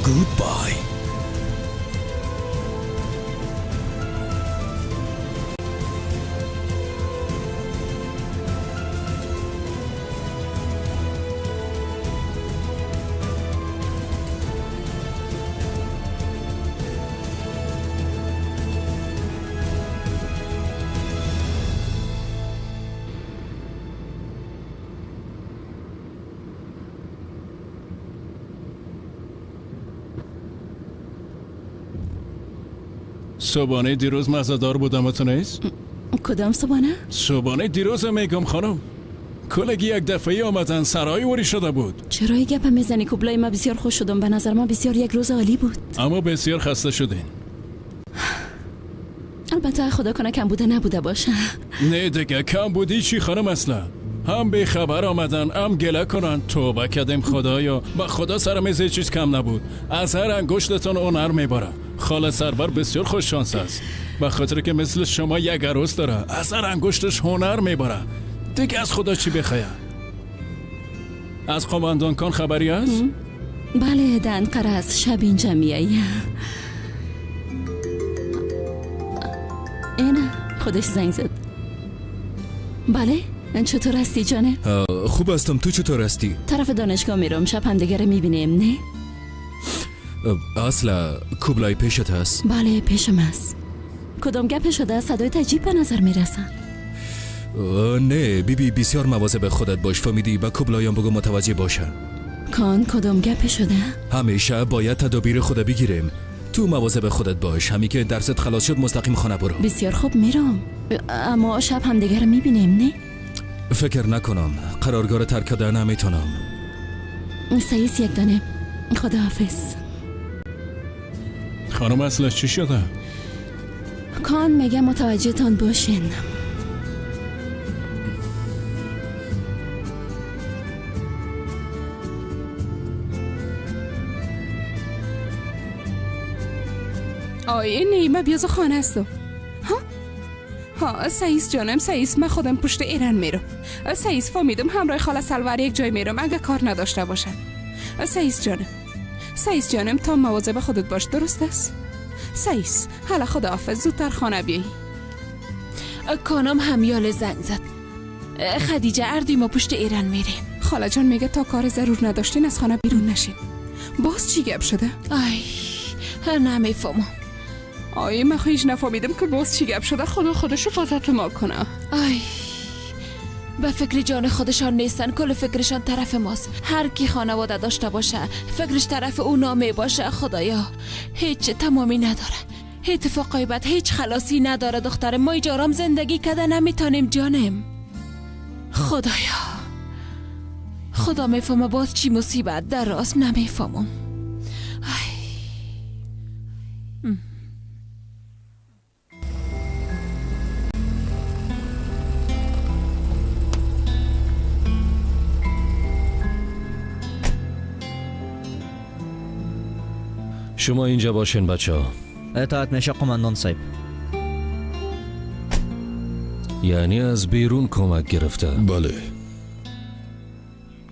Goodbye. صبحانه دیروز مزه‌دار بود اما تو نیست؟ کدام صبحانه؟ صبحانه دیروز میگم خانم. کلگی یک دفعه آمدن سرای وری شده بود. چرا این گپ میزنی کوبلای؟ ما بسیار خوش شدم، به نظر من بسیار یک روز عالی بود. اما بسیار خسته شدین. البته خدا کنه کم بوده نبوده باشه. نه دیگه کم بودی چی خانم؟ اصلا هم بی خبر آمدن هم گله کنن. توبه کردیم خدایا، با خدا سر میز چیز کم نبود. از هر انگشتتون هنر میباره. خاله سرور بسیار خوش شانس است، به خاطر که مثل شما یک عروس داره. از هر انگشتش هنر میباره. دیگه از خدا چی بخواه؟ از قماندان کان خبری است؟ بله، در انقره است. شب اینجا میایی. اینه خودش زنگ زد. بله، چطور هستی جانه؟ خوب هستم، تو چطور هستی؟ طرف دانشگاه میرم، شب هم دیگه میبینیم. نه؟ اصلا کوبلای پیشت هست؟ بله پیشم هست. کدام گپ شده؟ صدای عجیب به نظر میرسن. نه بیبی، بسیار مواظب خودت باش، فهمیدی؟ به کوبلایم بگو متوجه باشه. کان کدام گپ شده؟ همیشه باید تدابیر خود بگیریم. تو مواظب خودت باش، همی که درست خلاص شد مستقیم خانه برو. بسیار خوب میرم، اما شب هم دیگه میبینیم. نه؟ فکر نکنم، قرارگاه ترک کردن نمیتونم. سعیس یک دانه. خداحافظ. خانم اصلا چی شده؟ کان میگه متوجه تان باشین. آیه نه، من بیاز خانه هستم. ها؟ ها سعیس جانم، سعیس من خودم پشت ایران میرم. سعیس فهمیدم همراه خاله سلور یک جای میرم اگه کار نداشته باشم. سعیس جانم، سعیس جانم تا مواظب خودت باش، درست است؟ سعیس حالا خداحافظ، زودتر خانه بیایی. کانم همیال زنگ زد. خدیجه اردوی ما پشت ایران میریم. خاله جان میگه تا کار ضرور نداشتین از خانه بیرون نشین. باز چی گپ شده؟ آی نمیفهمم. آی من هیچ نفهمیدم که باز چی گپ شده. خدا خودش حفاظت ما کنه. آی به فکر جان خودشان نیستن، کل فکرشان طرف ماست. هر کی خانواده داشته باشه فکرش طرف او نامی باشه. خدایا هیچ تمامی نداره، اتفاقای بد هیچ خلاصی نداره. دختر ما ایجارام زندگی کده نمیتونیم جانم. خدایا خدا میفهمه باز چی مصیبت در راست نمیفهمم. شما اینجا باشین بچه ها. اطاعت میشه قماندان صاحب. یعنی از بیرون کمک گرفته؟ بله،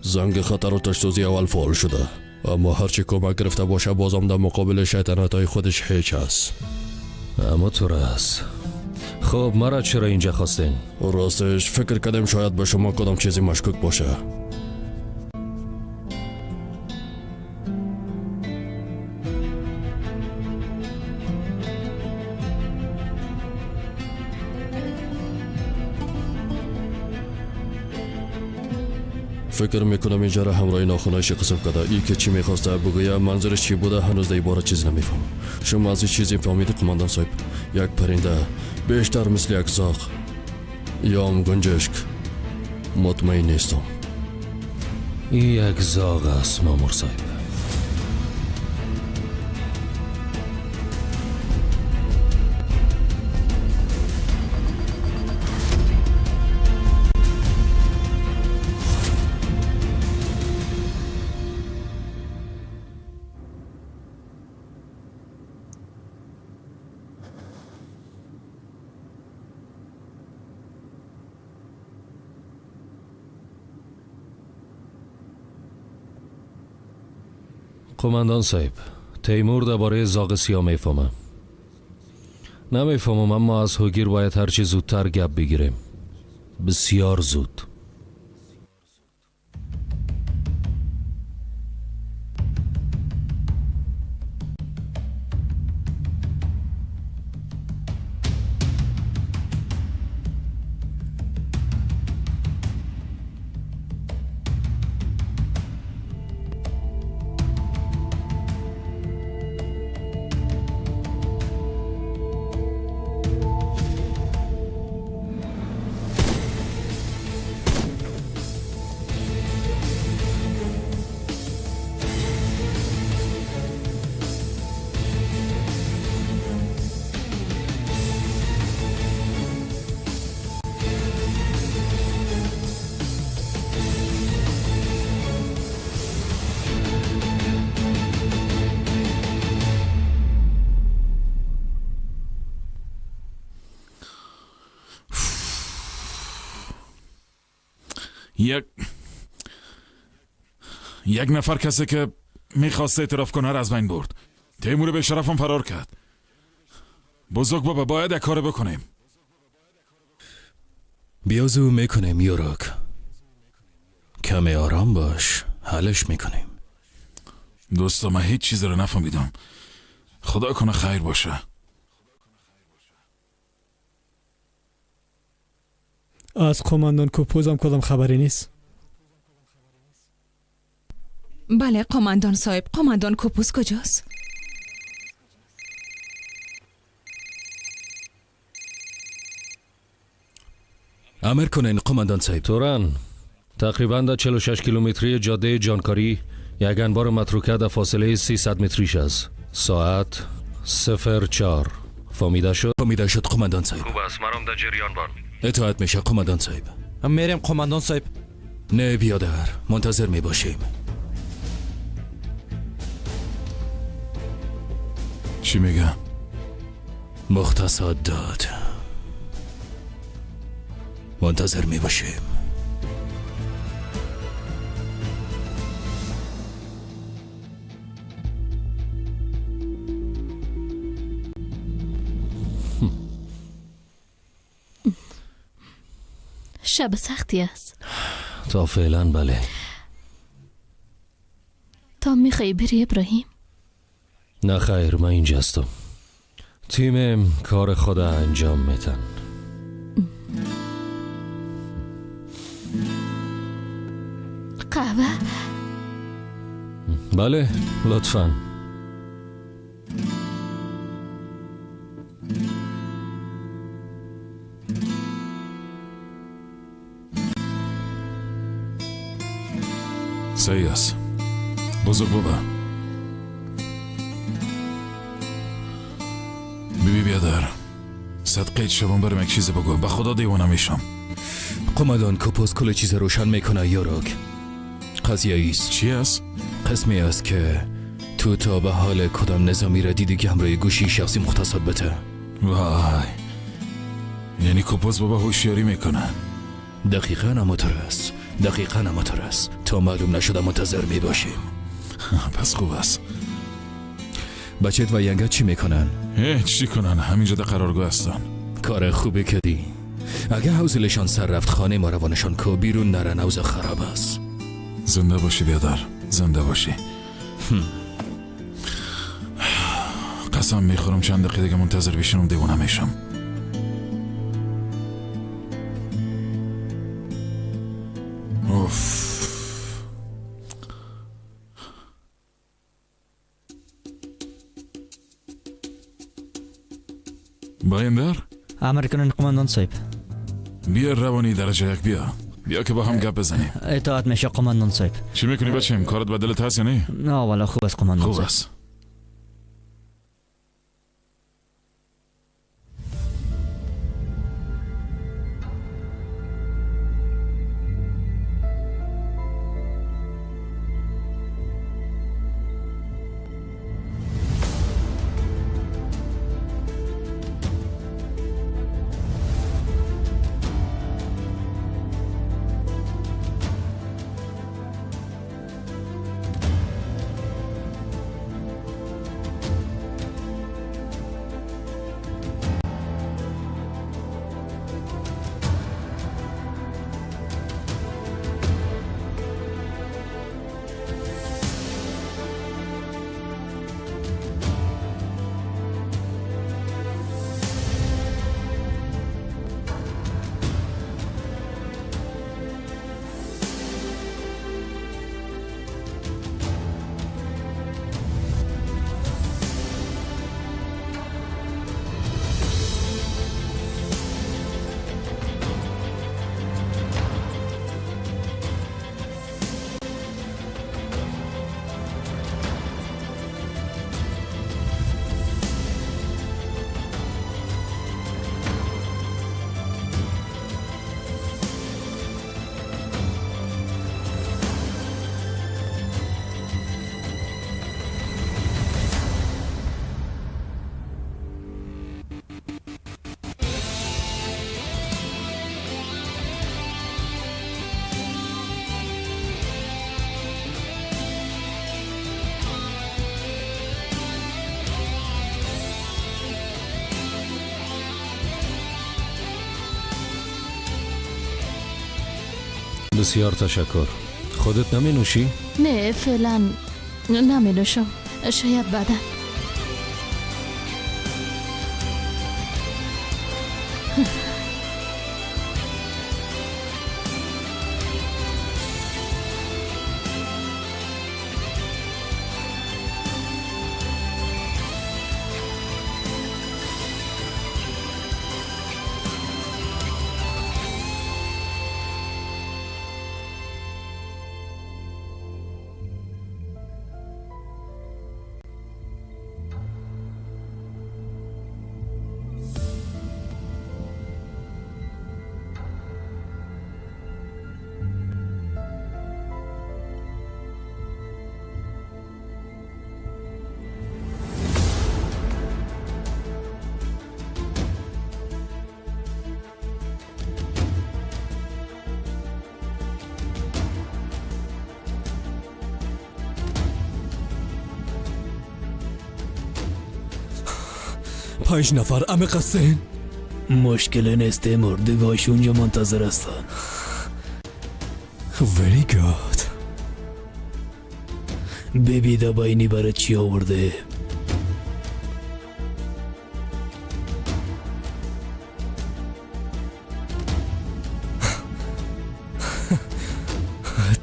زنگ خطر و تشتوزی اول فعال شده، اما هرچی کمک گرفته باشه بازم در مقابل شیطنت های خودش هیچ است. اما تو راست. خب مرا چرا اینجا خواستین؟ راستش فکر کردم شاید به شما کدام چیزی مشکوک باشه. فکر میکنم اینجا را همراه ناخونایش قسم کرده. ای که چی میخواسته بگویه، منظورش چی بوده هنوز در باره چیز نمیفهمم. شما از این چیزی فهمیدی قماندان صاحب؟ یک پرنده بیشتر مثل یک زاغ یا هم گنجشک، مطمئن نیستم. یک زاغ است مامور صاحب. قماندان صاحب، تیمور درباره زاغ سیاه میفهمه. نمیفهمم، اما از هوگیر باید هرچی زودتر گپ بگیریم. بسیار زود. یک نفر کسی که میخواست اعتراف کنه را از بین برد. تیمور به شرفم فرار کرد. بزرگ بابا باید یک کار بکنیم. بیازو میکنیم یوراک. کمی آرام باش، حلش میکنیم. دوستا من هیچ چیز رو نفهمیدم. خدا کنه خیر باشه. از قماندان کوپوزم کدام خبری نیست؟ بله قماندان صاحب، قماندان کوپوز کجاست؟ امر کنین قماندان صاحب. توران تقریبا در 46 کیلومتری جاده جانکاری یک انبار متروکه در فاصله 300 متریش است. ساعت 04 فهمیده شد؟ فهمیده شد قماندان صاحب. خوب است، مرام در جریان بار. اطاعت میشه قماندان صاحب. میریم قماندان صاحب. نه بیادر، منتظر میباشیم. چی میگه؟ مختصات داد. منتظر میباشیم. شب سختی است. تا فعلا بله. تا میخوای بری ابراهیم؟ نه خیر، من اینجا هستم. تیمم کار خود انجام میدن. قهوه؟ بله لطفاً. صحیح است بزرگ بابا. بیبی بیادر، صدقه شبان برم یک چیز بگو. به خدا دیوانه میشم. قماندان کوپوز کل چیز روشن میکنه یاروک. قضیه ایست. چی است؟ قسمی است که تو تا به حال کدام نظامی را دیدی که همراه گوشی شخصی مختصات بده؟ وای، یعنی کوپوز بابا هوشیاری میکنه. دقیقا همونطور است. دقیقا همونطور است. تا معلوم نشده منتظر میباشیم. پس خوب است. بچت و ینگه چی میکنن؟ چی کنن؟ همینجا در قرارگاه هستن. کار خوبی کردی. اگه حوصله‌شان سر رفت خانه ما روانشان کو، بیرون نرن، اوضاع خراب است. زنده باشی بیادر، زنده باشی. قسم میخورم چند دقیقه دیگه منتظر بشینم دیوانه میشم. اوف. بایندر؟ امر کنین قماندان صاحب. بیا روانی درجه یک، بیا بیا که با هم گپ بزنیم. اطاعت میشه قماندان صاحب. چی میکنی بچیم؟ کارت به دلت هست یا نه؟ نه والا خوب است قماندان خوب صاحب. است. بسیار تشکر. خودت نمی نوشی؟ نه فعلا نمی نوشم، شاید بعدا. پنج نفر عمیق هستین؟ مشکل نیست تیمور، دیگاش اونجا منتظر هستن. Very good. ببی دباینی برای چی آورده؟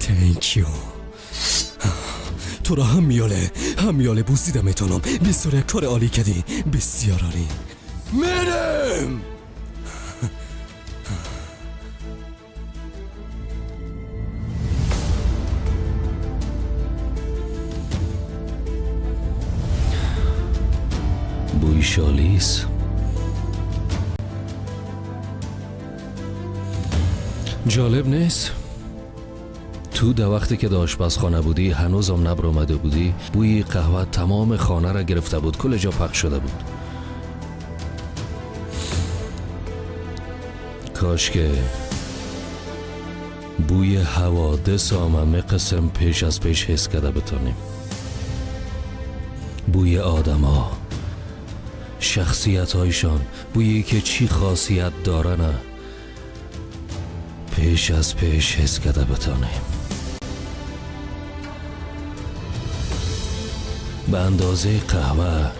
Thank you. تو را هم میاله بوسیده میتونم. بسیار کار عالی کردی، بسیار عالی. میرم. بوی شالیس. جالب نیست؟ تو در وقتی که در آشپزخانه بودی هنوزم نبر آمده بودی، بوی قهوه تمام خانه را گرفته بود، کل جا پخش شده بود. کاش که بوی حوادث آمه قسم پیش از پیش حس کرده بتانیم. بوی آدم ها، شخصیت هایشان، بویی که چی خاصیت دارن پیش از پیش حس کرده بتانیم. به اندازه قهوه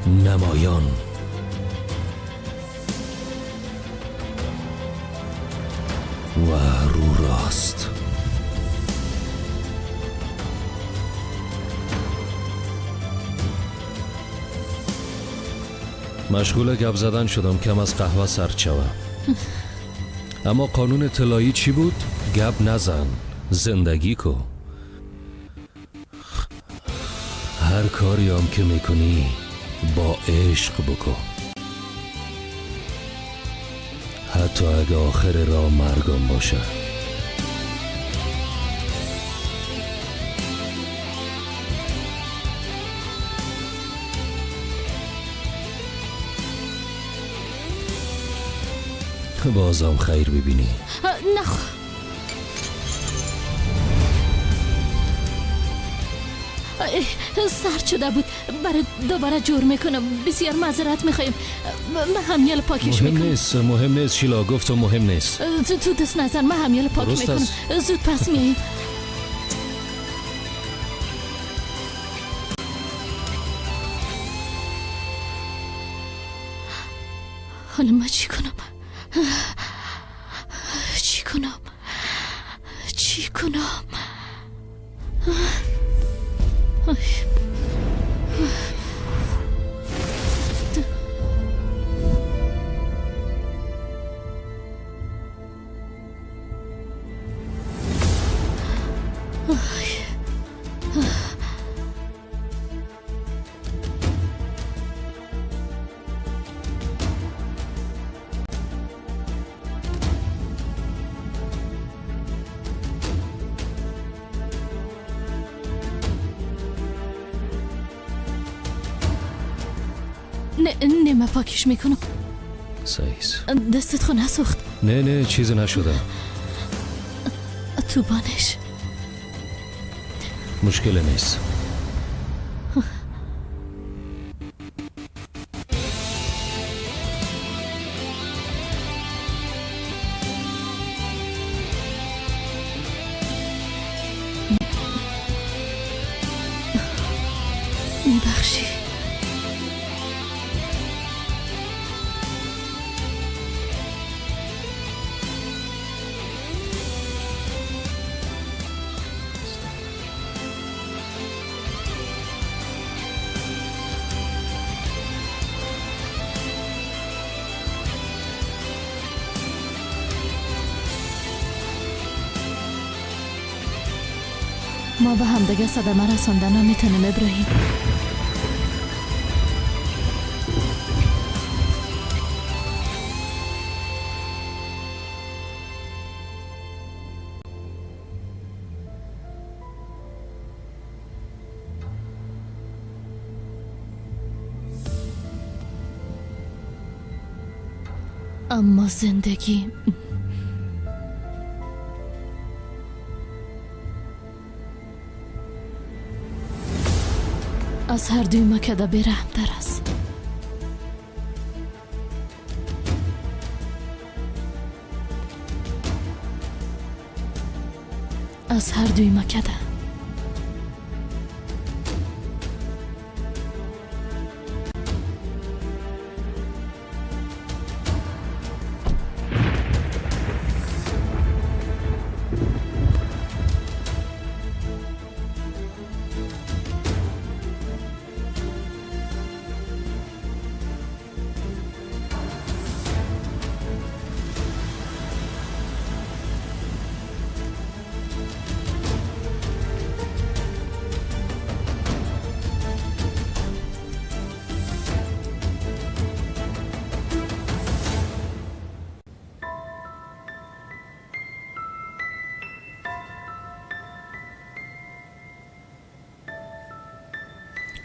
نمایان. و رو راست. مشغول گپ زدن شدم کم از قهوه سرد شوم. اما قانون طلایی چی بود؟ گپ نزن، زندگی کو. هر کاری هم که میکنی با عشق بکن، حتی اگه آخر راه مرگم باشه. بازم خیر ببینی. نخ سرد شده بود، برای دوباره جور میکنم. بسیار معذرت میخوایم، من همیال پاکش میکنم. مهم نیست، مهم نیست شیلا، گفتم مهم نیست. تو دست نزن، من همیال پاک میکنم. زود پس میاییم. حالا من چی کنم؟ چی کنم؟ چی کنم؟ نه من پاکش میکنم. سایز دستت خو نسوخت؟ نه نه چیزی نشده. تو بانش مشکل نیست. میبخشی. ما به همدیگه صدمه رسانده نمیتونیم ابراهیم. اما زندگی از هر دوی ما کده بی‌رحم‌تر است. از هر دوی ما کده.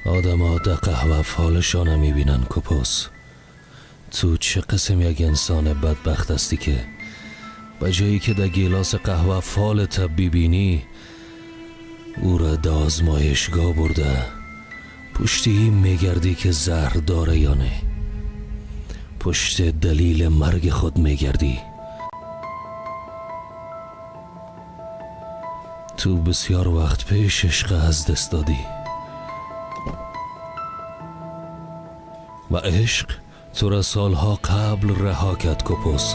آدم ها در قهوه فالشان میبینن کپوس. تو چه قسم یک انسان بدبخت هستی که به جایی که در گیلاس قهوه فالت ببینی او را در آزمایشگاه برده پشت این میگردی که زهر داره یا نه، پشت دلیل مرگ خود میگردی. تو بسیار وقت پیش عشق از دست دادی و عشق تو را سالها قبل رها کرد کپوس.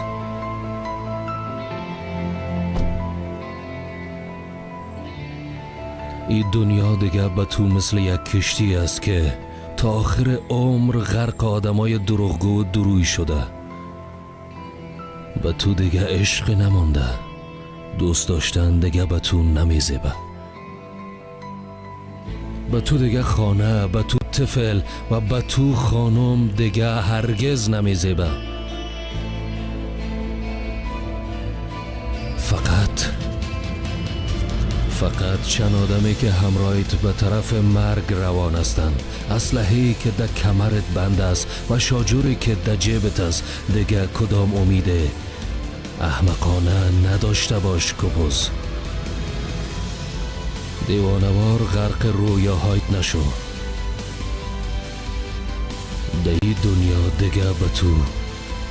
این دنیا دیگه به تو مثل یک کشتی است که تا آخر عمر غرق آدمای دروغگو و دروی شده. به تو دیگه عشق نمانده، دوست داشتن دیگه به تو نمیزیبه. به تو دیگه خانه، به تو طفل و به تو خانم دیگه هرگز نمیزیبه. فقط چند آدمی که همراهیت به طرف مرگ روان هستند، اسلحه‌ای که در کمرت بند است و شاجوری که در جیبت است، دیگه کدام امید احمقانه نداشته باش کپوس. دیوانوار غرق رویاهایت نشو. در این دنیا دیگه به تو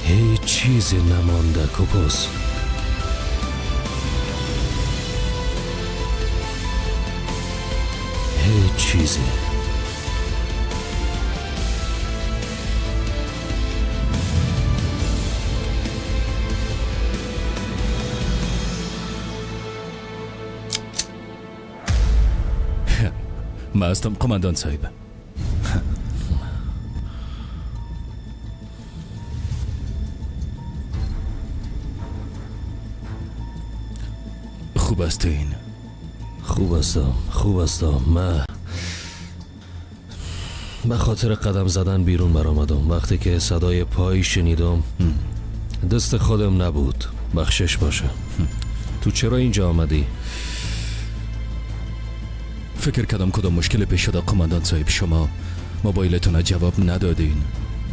هیچ چیزی نمانده کپوس. هیچ چیزی. ما هستم قماندان صاحب. خوب هستین؟ خوب هستم، خوب هستم. من به خاطر قدم زدن بیرون برآمدم. وقتی که صدای پای شنیدم دست خودم نبود. بخشش باشه. تو چرا اینجا آمدی؟ فکر کردم کدام مشکل پیش شده قماندان صاحب. شما موبایلتون جواب ندادین،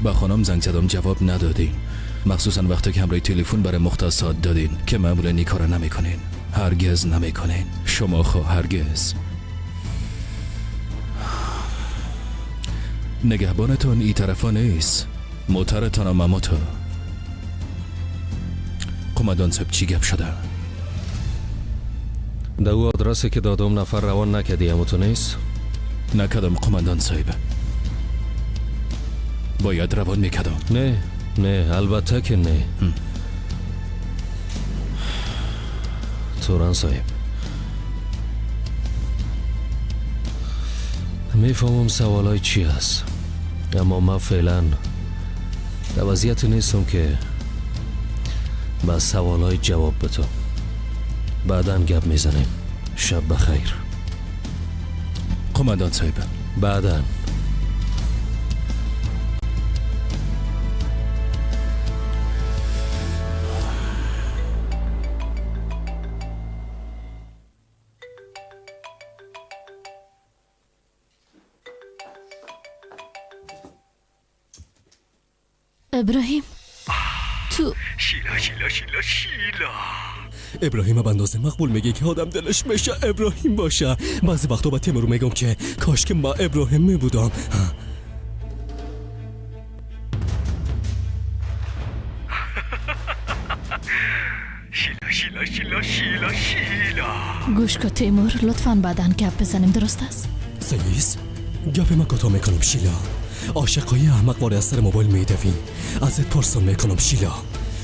به خانم زنگ زدم جواب ندادین، مخصوصا وقتی که همراه تلفن برای مختصات دادین که معمولا این کارو نمیکنین، هرگز نمیکنین شما. خو هرگز. نگهبانتون ای طرفا نیست، موترتان هم موتور. قماندان صاحب چی گپ شده؟ در او آدرسی که دادم نفر روان نکردی، اما تو نیست؟ نکردم قماندان صاحب، باید روان میکردم. نه نه، البته که نه. توران صاحب، میفهمم سوالای چی هست، اما من فعلا در وضعیت نیستم که به سوالای جواب بدم. بعدا گپ میزنیم. شب بخیر قماندان صاحب. بعدا. ابراهیم تو شیلا شیلا شیلا شیلا. ابراهیم به اندازه مقبول میگه که آدم دلش میشه ابراهیم باشه. بعضی وقتا با تیمور میگم که کاش که ما ابراهیم میبودم. شیلا شیلا شیلا شیلا شیلا. گوش کن تیمور، لطفاً بعداً گپ بزنیم، درست است؟ سیس گپ من کوتاه میکنم شیلا. عاشقای احمق واری از سر موبایل میدوی. ازت پرسان میکنم شیلا،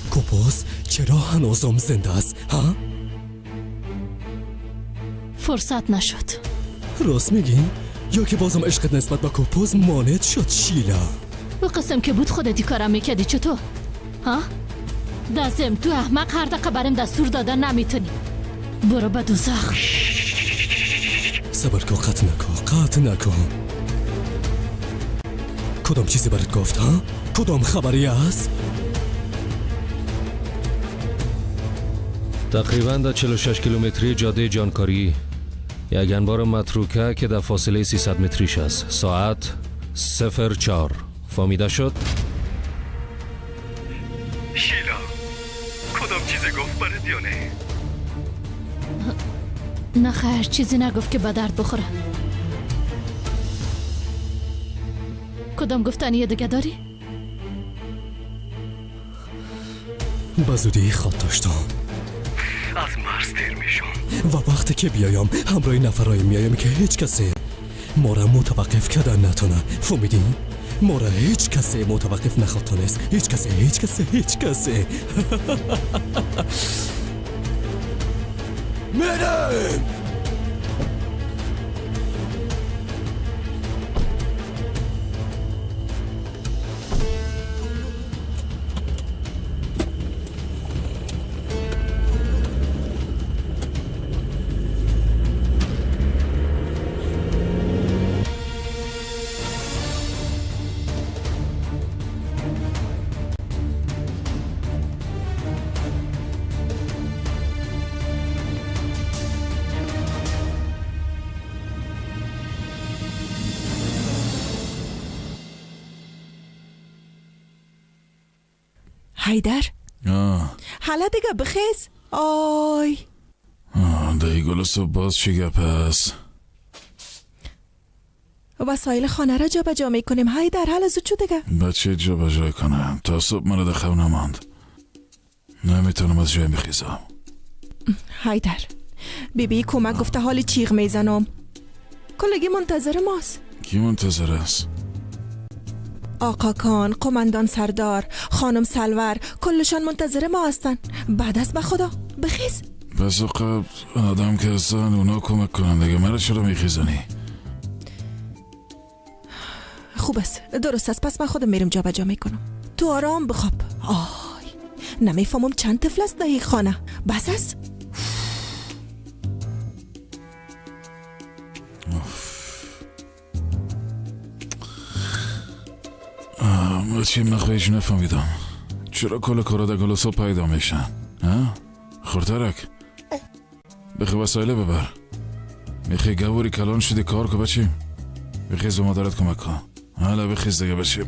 کوپوس چرا هنوزم زنده است؟ ها؟ فرصت نشد. راست میگی؟ یا که بازم عشقت نسبت به کوپوس مانع شد شیلا؟ او قسم که بود خودتی کارم میکردی چطور؟ ها؟ دازم تو احمق هر دقیقه برم دستور دادن نمیتونی. برو به دوزخ. صبر کن، قطع نکن، قطع نکن. کدام چیزی برات گفت ها؟ کدام خبری است؟ تقریبا در 46 کیلومتری جاده جانکاری یک انبار متروکه که در فاصله 300 متریش است. ساعت 04 فهمیده شد؟ شیلا کدام چیزی گفت برات یا نه؟ نه خیر، چیزی نگفت که به درد بخوره. کدام گفتنی دیگه داری؟ به زودی خواد داشتم از مرز تیر میشم و وقتی که بیایم همراه نفرایی میایم که هیچ کسی ما را متوقف کردن نتونه. فهمیدی؟ ما را هیچ کسی متوقف نخواد تونست. هیچ کسی، هیچ کسی، هیچ کسی. میرم. حیدر، حالا دیگه بخیز. آی دایی گل صبح باز چی گپ هست؟ وسایل خانه را جا به جا میکنیم حیدر. حالا زود شو دیگه. بچه جا به جای کنم تا صبح مرا در خواب نماند. نمیتونم از جای بخیزم. حیدر بی بی کمک گفته حال چیغ میزنم. کلگی منتظر ماست. کی منتظر است؟ آقا کان، قماندان سردار، خانم سلور، کلشان منتظر ما هستن. بعد از به خدا بخیز. بس آقا آدم که هستن اونا کمک کنن دیگه، مرا چرا میخیزانی؟ خوب است، درست است. پس من خودم میرم جا به جا میکنم. تو آرام بخواب. آی نمیفهمم چند طفل است در یک خانه. بس است. بچه من خواهیش نفهمیدم چرا کل کارا در گل صبح پیدا میشن. ها؟ خورترک بخی وسایل ببر. میخی گوری کلان شدی کار که بچه بخیز به مادرت کمک کن. حالا بخیز دیگه بچه.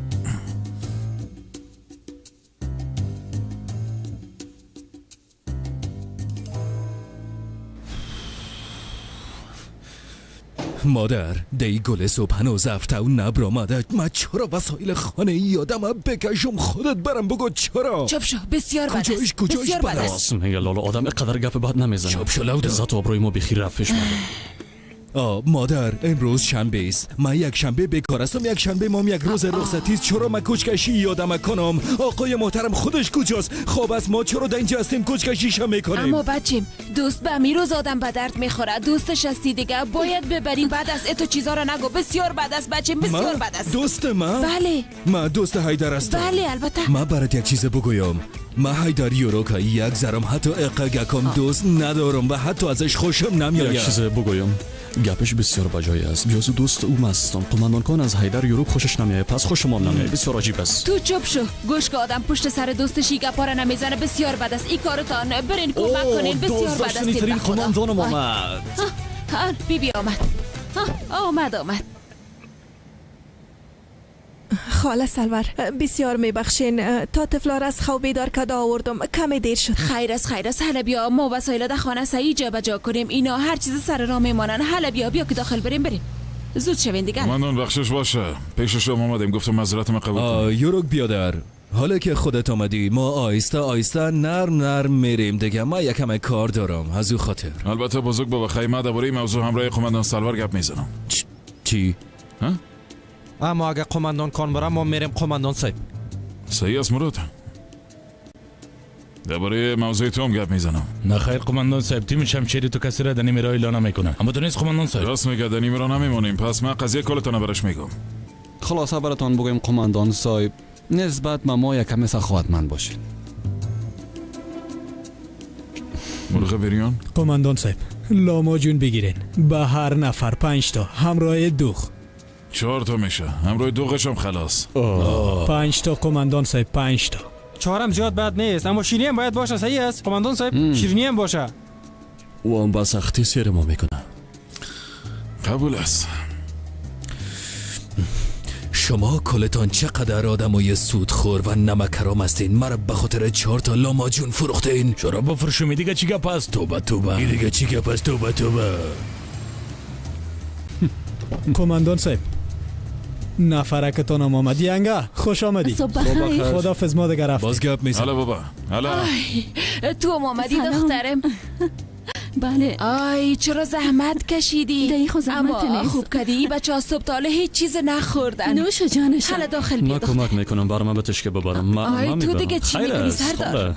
مادر دی گل صبح هنوز هفته و نبر آمده. من چرا وسایل خانه یادم بکشم خودت برم بگو چرا؟ چپ شو، بسیار بد است. کجایش بد است؟ میگه لالا آدم اینقدر گپ بد نمیزنه. چپ شو لودا. عزت و آبروی ما بخیر رفش مده. مادر امروز شنبه است. من یک شنبه بیکار هستم، یک شنبه مام یک روز رخصتی است. چرا من کوچکشی یادم کنم؟ آقای محترم خودش کجاست؟ خواب است، ما چرا در اینجا هستیم کوچکشیش میکنیم؟ اما بچیم دوست به میروز آدم به درد میخوره، دوستش هستی دیگه باید ببری. بعد از اتو چیزا را نگو، بسیار بد است بچیم، بسیار بد است. دوست من؟ بله من دوست حیدر هستم. بله البته. من برات یک چیز بگویم، من حیدر یوروکا یک ذرم حتی اقگکم دوست ندارم و حتی ازش خوشم نمیآید. یک چیز بگویم، گپش بسیار بجای است. بیازو دوست او هستم. قماندان کان از حیدر یوروک خوشش نمیآید، پس خوشم هم نمیآید. بسیار عجیب است. تو چوب شو، گوش که آدم پشت سر دوستش ای گپا را نمیزنه بسیار بد است. این کارتان برین کمک کنین، بسیار بد است. قماندانم آمد. بی بی آمد. آمد. خاله سلور بسیار میبخشین، تا طفلا را از خواب بیدار کرده آوردم، کمی دیر شد. خیر است خیر است. حالا بیا ما وسایل در خانه صحیح جا به جا کنیم، اینا هر چیز سر راه میمانن. حالا بیا که داخل بریم زود شوین دیگه. قماندان بخشش باشه، پیش شما آمدیم گفتم معذرت من قبول کن. یوروک بیادر، حالا که خودت آمدی ما آیسته آیسته نرم نرم میریم دیگه. ما یکم کار دارم از او خاطر. البته بزرگ بابا خیمه درباره موضوع همراه قماندان سلور گپ میزنم. چی؟ ها؟ اما اگه قماندان کان برم ما میریم قماندان صاحب. صحیح است مراد، درباره موضوع تو هم گپ میزنم. نه خیر قماندان صاحب، تیم شمشیری تو کسی را در نیمه راه اعلان نمیکنه. اما تو نیست قماندان صاحب. راست میگه، در نیمه راه نمیمونیم. پس من قضیه کلتان برش میگم. خلاصه براتان بگویم قماندان صاحب، نسبت به ما یکم سخاوتمند باشید. مرغ بریان؟ قماندان صاحب لاما جون بگیرین، به هر نفر 5 تا همراه دوغ. 4 تا میشه، همراه دوغش هم خلاص. 5 تا قماندان صاحب، 5 تا. 4 هم زیاد بد نیست، اما شیرینی هم باید باشه. صحیح است قماندان صاحب، شیرینی هم باشه. او هم با سختی سیر ما میکنه. قبول است. شما کلتان چقدر آدمای سودخور و نمکرام هستین. مرا به خاطر 4 تا لاما جون فروختین. چرا بفروشم؟ دیگه چی گپ است؟ توبه توبه. دیگه چی گپ است؟ توبه توبه. قماندان صاحب نفرکتان هم آمد. ینگه خوش آمدی. صبح بخیر. خدافظ، ما دیگه رفتیم. باز گپ میزنم. هلا بابا، هلا. تو هم آمدی دخترم؟ بله. آی چرا زحمت کشیدی؟ دی خو زحمت نیست. خوب کردی. بچه ها صبح تا هیچ چیز نخوردن. نوش جانشان. حالا داخل بیا. من کمک میکنم، برام بتش که ببرم. آی تو دیگه چی میکنی سردار؟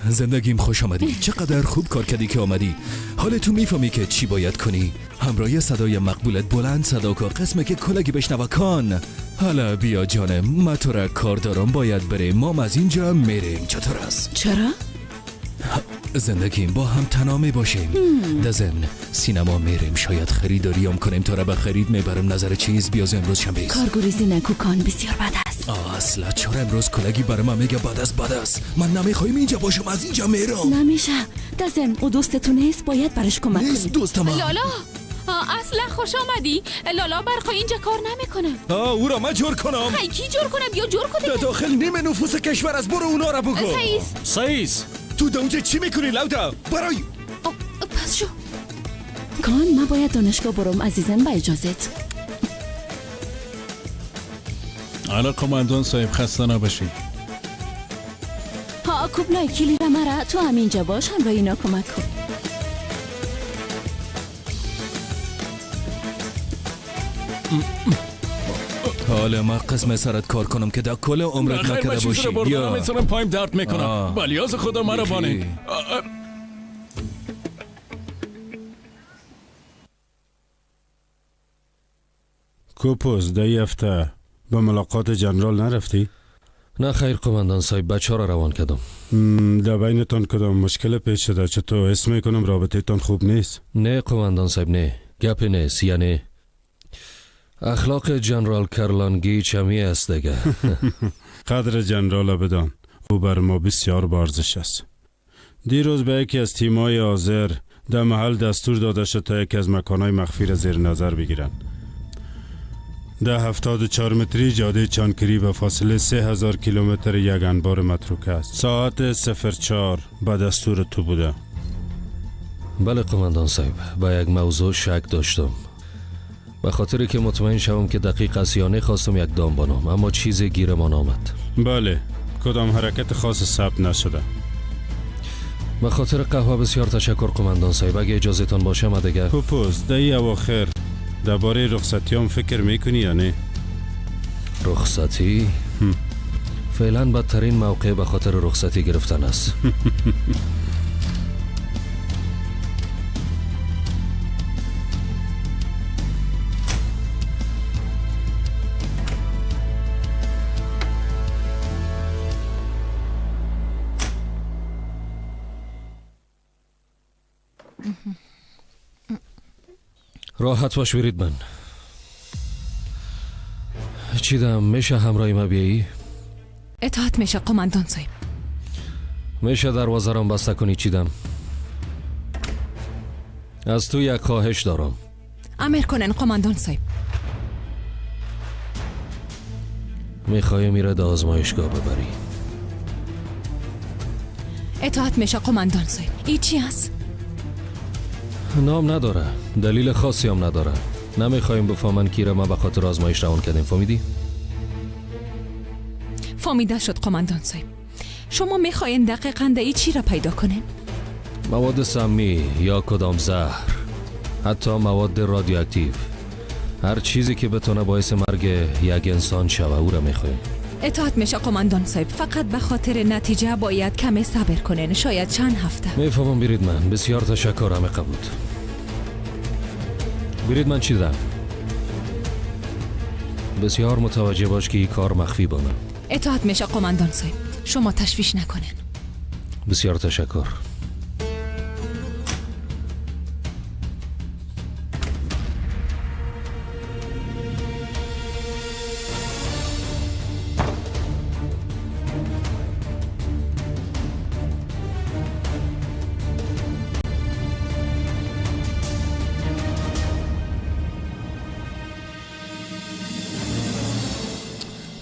زندگیم خوش آمدی. چقدر خوب کار کردی که آمدی. حالا تو میفهمی که چی باید کنی. همراه صدای مقبولت بلند صدا که قسمه که کلگی بشنوه کن. حالا بیا جانم، ما تو را کار دارم، باید بریم. ما از اینجا میریم. چطور است؟ چرا؟ زندگیم با هم تنها می باشیم. در ضمن سینما میریم، شاید خریداریم کنیم. تو را به خرید میبرم. نظر چیز بیاز امروز شنبه است. کارگوریزی نکو کان، بسیار بد است. اصلا چرا امروز کلگی برای من میگه بد است بد است؟ من نمیخوایم اینجا باشم، از اینجا میرم. نمیشه. در ضمن او دوستتون نیست، باید برش کمک نیست کنی. دوستم. لالا اصلا خوش آمدی. لالا برقا اینجا کار نمیکنه. او را من جور کنم. خی کی جور کنم؟ بیا جور کنم. در داخل نیمه نفوس کشور از برو اونا را بگو. سعیس سعیس تو در اونجا چی میکنی لودا؟ برای پس شو کان، من باید دانشگاه برم عزیزم، با اجازت. حالا قماندان صاحب خسته نباشی. ها کوبلای کلید مرا تو هم اینجا باش، همراه اینا کمک کن. حالا من قسم سرت کار کنم که در کل عمرت نکرده باشی. یا میتونم پایم درد میکنم. بلیاز خدا مرا بانه. کوپوز در هفته به ملاقات جنرال نرفتی؟ نه خیر قماندان صاحب، بچه را روان کردم. در بینتان کدام مشکل پیش شده؟ چطور حس میکنم رابطه تان خوب نیست؟ نه قماندان صاحب نه، گپی نیست. یعنی اخلاق جنرال کرلانگی چمی است دیگه. قدر جنرال بدان، او بر ما بسیار بارزش است. دیروز به یکی از تیمای حاضر در محل دستور داده شد تا یکی از مکانهای مخفی را زیر نظر بگیرند. در 74 متری جاده چانکری به فاصله 3000 کیلومتر یک انبار متروکه است. ساعت 04 به دستور تو بوده. بله قماندان صاحب، با یک موضوع شک داشتم. به خاطر که مطمئن شوم که دقیق است یا نه خواستم یک دام بانم، اما چیزی گیرمان آمد. بله، کدام حرکت خاص ثبت نشده. به خاطر قهوه بسیار تشکر قماندان صاحب. اگه اجازهتان باشه ما دیگه. پوپوس در این اواخر درباره رخصتی هم فکر میکنی یا نه؟ رخصتی؟ فعلا بدترین موقع به خاطر رخصتی گرفتن است. راحت باش برید. من چیدم میشه همراه ما بیایی؟ اطاعت میشه قماندان صاحب. میشه دروازه رام بسته کنی چیدم؟ از تو یک خواهش دارم. امر کنن قماندان صاحب. میخوای میره در آزمایشگاه ببری. اطاعت میشه قماندان صاحب. ای چی هست؟ نام نداره، دلیل خاصی هم نداره. نمیخوایم بفهمن کی را ما به خاطر آزمایش روان کردیم. فهمیدی؟ فهمیده شد قماندان صاحب. شما میخواین دقیقاً ای چی را پیدا کنین؟ مواد سمی یا کدام زهر، حتی مواد رادیواکتیو، هر چیزی که بتونه باعث مرگ یک انسان شوه او را میخوایم. اطاعت میشه قماندان صاحب. فقط به خاطر نتیجه باید کمی صبر کنین، شاید چند هفته. میفهمم برید. من بسیار تشکر، همه قبول. برید من چی دارم؟ بسیار متوجه باش که این کار مخفی بانه. اطاعت میشه قماندان صاحب، شما تشویش نکنین. بسیار تشکر.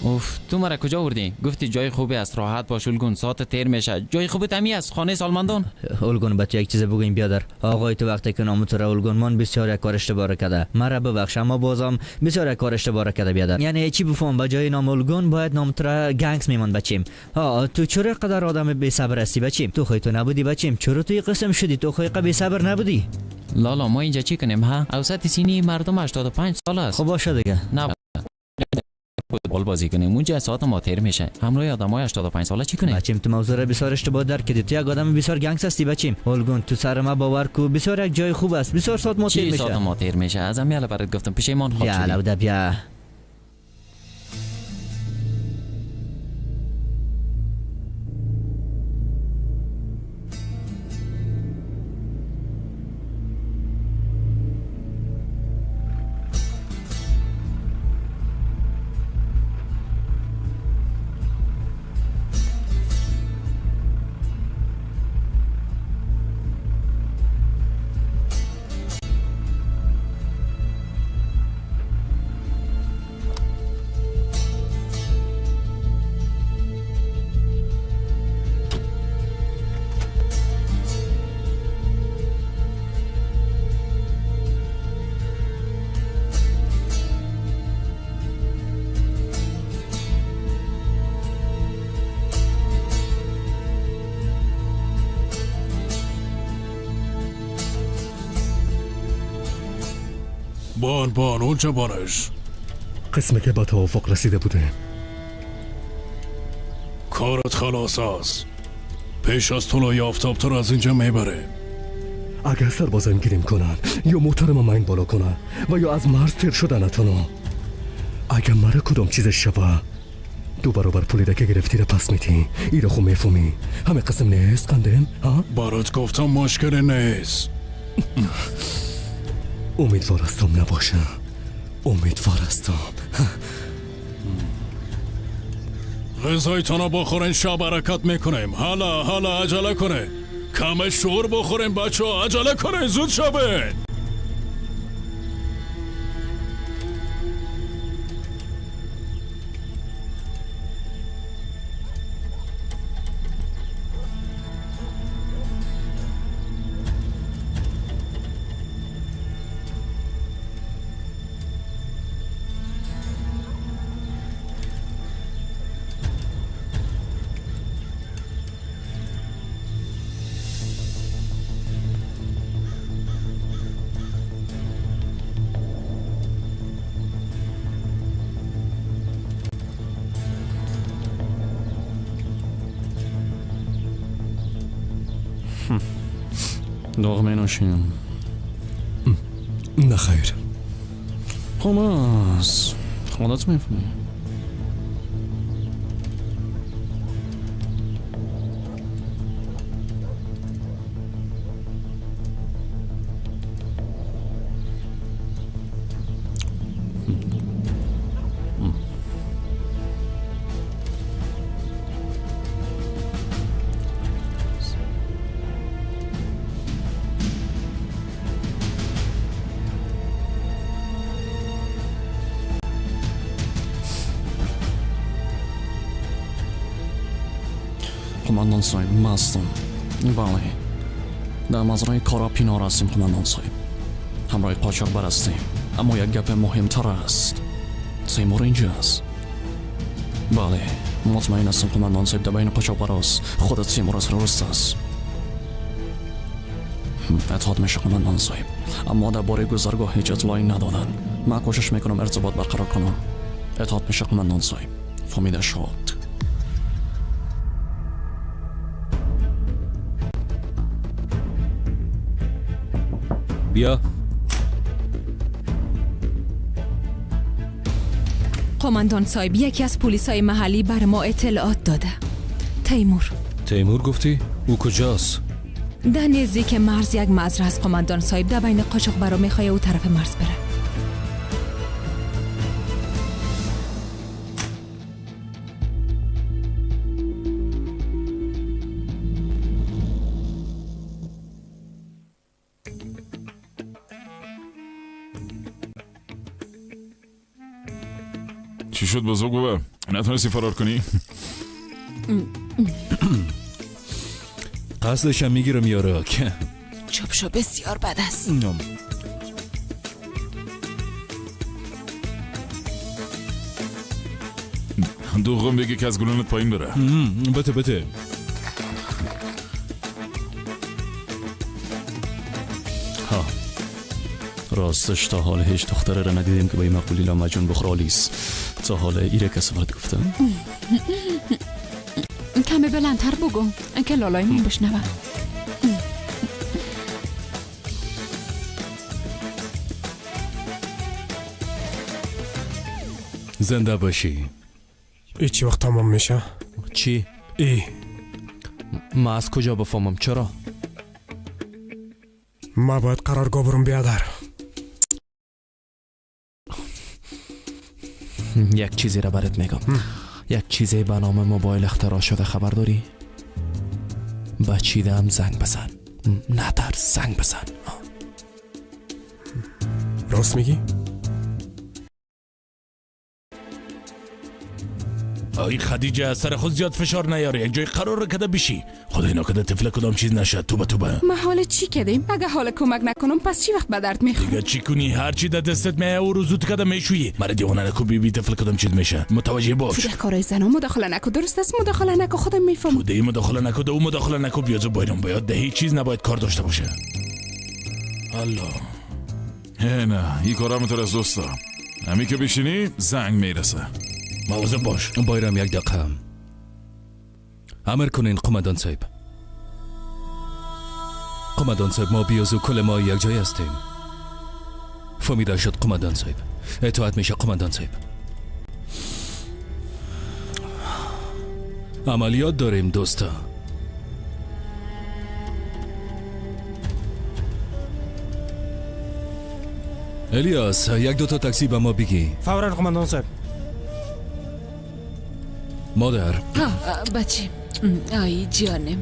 اوف، تو مرا کجا آوردی؟ گفتی جای خوبی است، راحت باش اولگون، ساعت تیر میشه. جای خوبی تمی است، خانه سالمندان. اولگون بچه یک چیز بگویم بیادر. آقای تو وقتی که نام تو را اولگون من بسیار یک کار اشتباه کرده. مرا ببخش اما بازم بسیار یک کار اشتباه کرده بیادر. یعنی چی بفهم به جای نام اولگون باید نام تو را گنگس میمون بچیم. ها تو چرا قدر آدم بی صبر هستی بچیم؟ تو خودت نبودی بچیم، چرا تو قسم شدی؟ تو خود بی صبر نبودی. لالا ما اینجا چی کنیم ها؟ اوسط سینی مردم 85 سال است. خب باشه دیگه. نه فوتبال بازی کنیم اونجا ساعت ما تیر میشه. همراه آدمای 85 ساله چی کنیم؟ بچیم تو موضوع را بسیار اشتباه درک کردی. تو یک آدم بسیار گنگس هستی بچیم. اولگون تو سر ما باور کو، بسیار یک جای خوب است، بسیار ساعت ما تیر میشه. ساعت ما تیر میشه؟ از امیاله برات گفتم پشیمان خواهد شدی. بیا بیا. بان بان اونجا بانش قسمه که با توافق رسیده بوده. کارت خلاص است. پیش از طلوع آفتاب تو را از اینجا میبره. اگر سربازم گیریم کنن یا موترم من بالا کنن و یا از مرز تیر شدنتونو، اگر مرا کدام چیز شوه 2 برابر پولی که گرفتی را پس میتی. ای را خو میفهمی. همه قسم نیست قندم ها؟ برات گفتم مشکل نیست. امیدوار هستم نباشه. امیدوار هستم. غذایتان را بخورین، شب حرکت میکنیم. حالا حالا عجله کنه. کم شور بخورین بچه ها، عجله کنه، زود شبه. داغ می نوشیم. نه خیر. خلاص خودت میفهمی. قماندان صاحب مستم. بله، در مزرعه کاراپینار هستیم قماندان صاحب. همراه قاچاقبر هستیم. اما یک گپ مهمتر است. تیمور اینجاست. بله، مطمئن هستم قماندان صاحب در بین قاچاقبر است. خود تیمور از درست است. اطاعت میشه قماندان صاحب، اما درباره گذرگاه هیچ اطلاعی ندادن. من کوشش میکنم ارتباط برقرار کنم. اطاعت میشه قماندان صاحب. فهمیده شد. بیا. قماندان صاحب، یکی از پلیسای محلی بر ما اطلاعات داده. تیمور. تیمور گفتی؟ او کجاست؟ در نزدیک مرز یک مزرعه است قماندان صاحب. در بین قاچاقبرا میخواد او طرف مرز بره. چی شد بزرگ بابا؟ نتونستی فرار کنی؟ قصدشم میگیرم یارو. چوب شو بسیار بد است. دوغم بگی که از گلونت پایین بره. بته بته. ها، راستش تا حال هیچ دختره را ندیدیم که با این مقبولی لامجون بخورالیس. تا حال ایره کسی برات گفتم؟ کمی بلندتر بگو که لالای من بشنوه. زنده باشی. ای چی وقت تمام میشه؟ چی؟ ای ما از کجا بفهمم چرا؟ ما باید قرارگاه برم بیادر. یک چیزی را برات میگم. یک چیزی به نام موبایل اختراع شده، خبر داری؟ بچیدم زنگ بزن. نترس، زنگ بزن. راست میگی؟ آی خدیجه، سر خود زیاد فشار نیاری. یک جای قرار کده بشی. خدای نکرده طفل کدام چیز نشد. توبه توبه. ما حال چی کردیم؟ اگه حال کمک نکنم پس چی وقت به درد میخوره؟ دیگه چی کنی؟ هر چی در دستت میایه او رو زود کده میشویی. مرا دیوانه نکو بیبی، طفل کدام چیز میشه. متوجه باش. تو در کارای زنا مداخله نکو. درست است، مداخله نکو. خودم میفهمم. تو دی مداخله نکو، ده او مداخله نکو. بیازو بایرم باید ده هیچ چیز نباید کار داشته باشه. الله. نه، این کارا متر از دوستا. همی که بشینی زنگ میرسه. مواظب باش. بایرم یک دقیقه. امر کنین قماندان صاحب. قماندان صاحب، ما بیازو کل ما یک جای هستیم. فهمیده شد قماندان صاحب. اطاعت میشه قماندان صاحب. عملیات داریم دوستا. الیاس، یک دو تا تاکسی به ما بگی. فورا قماندان صاحب. مادر. بچه. آی جانم.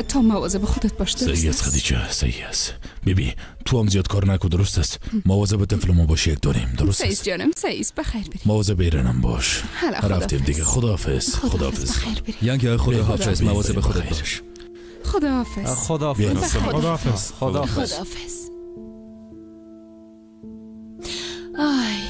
تو مواظب خودت باش. صحیح است خدیجه، صحیح است. بیبی تو هم زیاد کار نکن، درست است. مواظب طفل ما باش، یک داریم، درست است. صحیح جانم، صحیح است. بخیر بریم. مواظب ایرانم باش. رفتیم دیگه. خداحافظ. خداحافظ. بخیر بریم. ینگه خداحافظ. مواظب خودت باش. خداحافظ. خداحافظ. خداحافظ. خداحافظ. خداحافظ. آی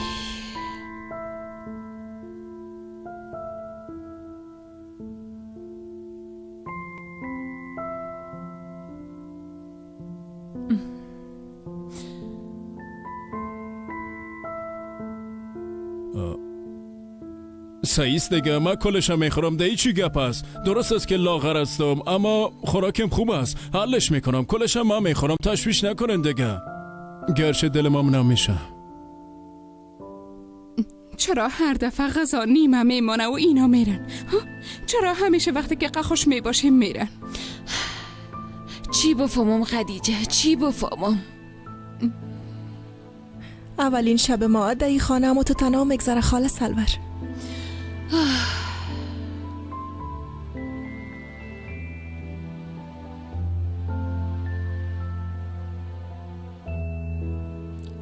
سعیست دیگه، من کلشم میخورم. ده چی گپ است؟ درست است که لاغر هستم اما خوراکم خوب است، حلش میکنم، کلشم من میخورم، تشویش نکنن دیگه. گرچه دلم هم نمیشه. چرا هر دفعه غذا نیمه میمانه و اینا میرن؟ چرا همیشه وقتی که خوش میباشیم میرن؟ چی بفهمم خدیجه، چی بفهمم؟ اولین شب ما در این خانه اما تو تنها میگذره خاله سلور.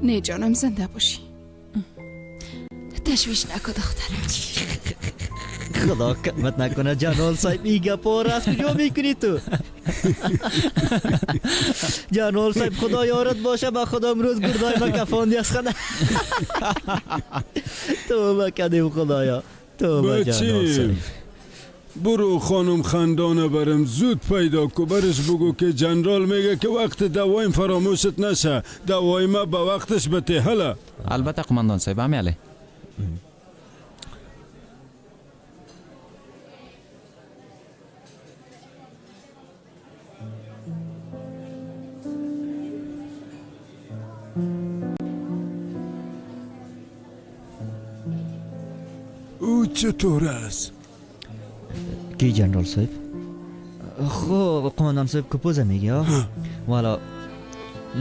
نه جانم، زنده باشی. تشویش نکن دخترم. خدا کمت نکنه جنرال صاحب، این گپا را از کجا میکنی تو؟ جنرال صاحب خدا یارت باشه، با خدا امروز گردای ما کفاندی از خدا. توبه کردیم خدایا، توبه جنرال صاحب. برو خانم خندانه برم زود پیدا کو، برش بگو که جنرال میگه که وقت دوایم فراموشت نشه، دوای ما به وقتش بته. هلا البته قماندان صاحب همی. او چطور است؟ کی جنرال صاحب؟ خب قماندان صاحب کپوزه میگی ها؟ والا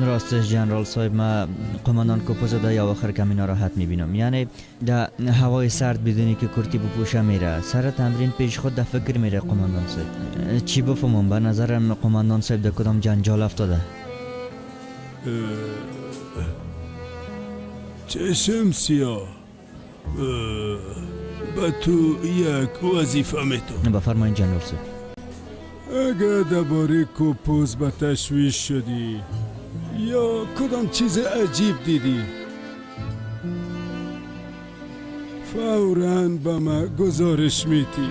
راستش جنرال صاحب، ما قماندان کپوزه در یا آخر کمی ناراحت میبینم. یعنی در هوای سرد بدونی که کرتی بپوشه میره، سر تمرین پیش خود در فکر میره قماندان صاحب. چی بفهمم؟ به نظرم قماندان صاحب در کدام جنجال افتاده. چشم سیاه، به تو یک وظیفه میتونم. بفرمایید جنرال صاحب. اگه درباره کوپوز به تشویش شدی یا کدام چیز عجیب دیدی، فوراً به ما گزارش میتی.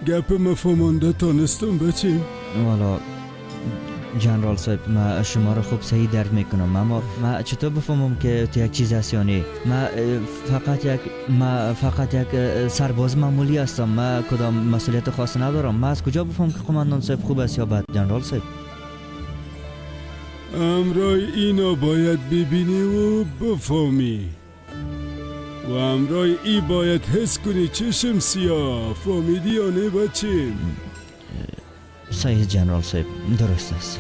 گپ مفهمانده تانستم بچیم؟ والا جنرال صاحب، ما شما را خوب صحیح درک میکنم، اما ما چطور بفهمم که تو یک چیز هست یا نه؟ ما فقط یک سرباز معمولی هستم، ما کدام مسئولیت خاص ندارم. ما از کجا بفهم که قماندان صاحب خوب است یا بد؟ جنرال صاحب امرای اینا باید ببینی و بفهمی و امرای ای باید حس کنی. چشم سیاه، فهمیدی یا نه بچیم؟ صحیح جنرال صاحب، درست است.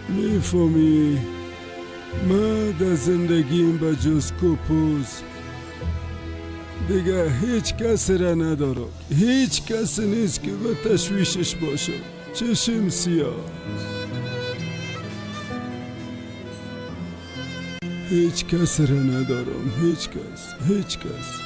میفهمی من در زندگیم به جز کوپوز دیگه هیچ کسی را ندارم، هیچ کسی نیست که به تشویشش باشم. چشم سیاه، هیچ کسی را ندارم، هیچ کس، هیچ کس.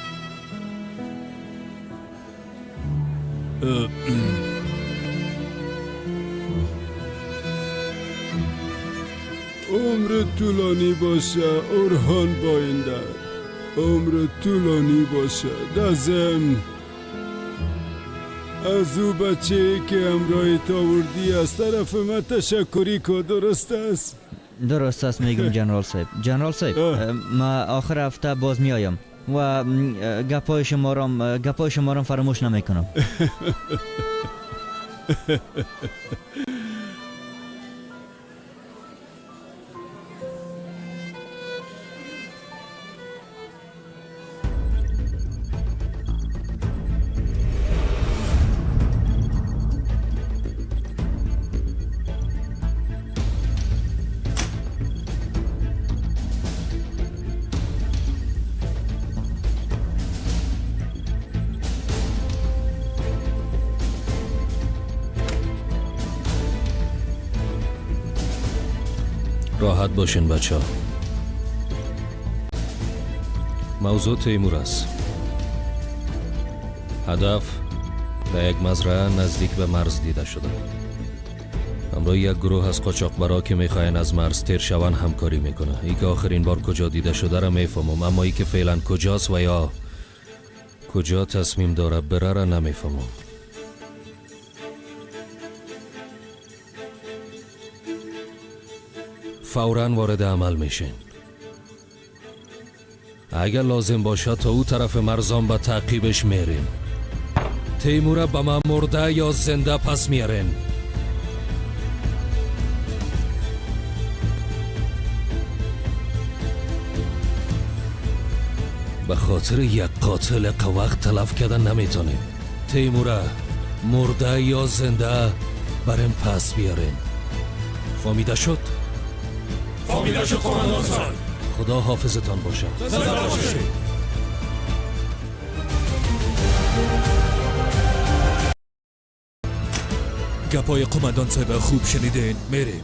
عمر طولانی باشه اورهان باینده، عمر طولانی باشه. در ضمن از او بچه که امرای تاوردی از طرف من تشکری که. درست است؟ درست است میگم جنرال صاحب. جنرال صاحب ما آخر هفته باز میایم و گپای شما را فراموش نمیکنم. راحت باشین بچه ها. موضوع تیمور است. هدف در یک مزرعه نزدیک به مرز دیده شده. همراه یک گروه از قاچاقبرا که میخواین از مرز تیر شوند همکاری میکنه. ای که آخرین بار کجا دیده شده را میفهمم، اما ای که فعلا کجاست و یا کجا تصمیم داره بره را نمیفهمم. فوراً وارد عمل میشین. اگر لازم باشه تا او طرف مرزان به تعقیبش میریم. تیمور به من مرده یا زنده پس میارین. به خاطر یک قاتل وقت تلف کردن نمیتونیم. تیمور مرده یا زنده بریم پس بیارین. فهمیده شد؟ فهمیده شد قماندان صاحب. خدا حافظتان باشد. زنده باشید. گپای قماندان صاحب خوب شنیدین. میریم.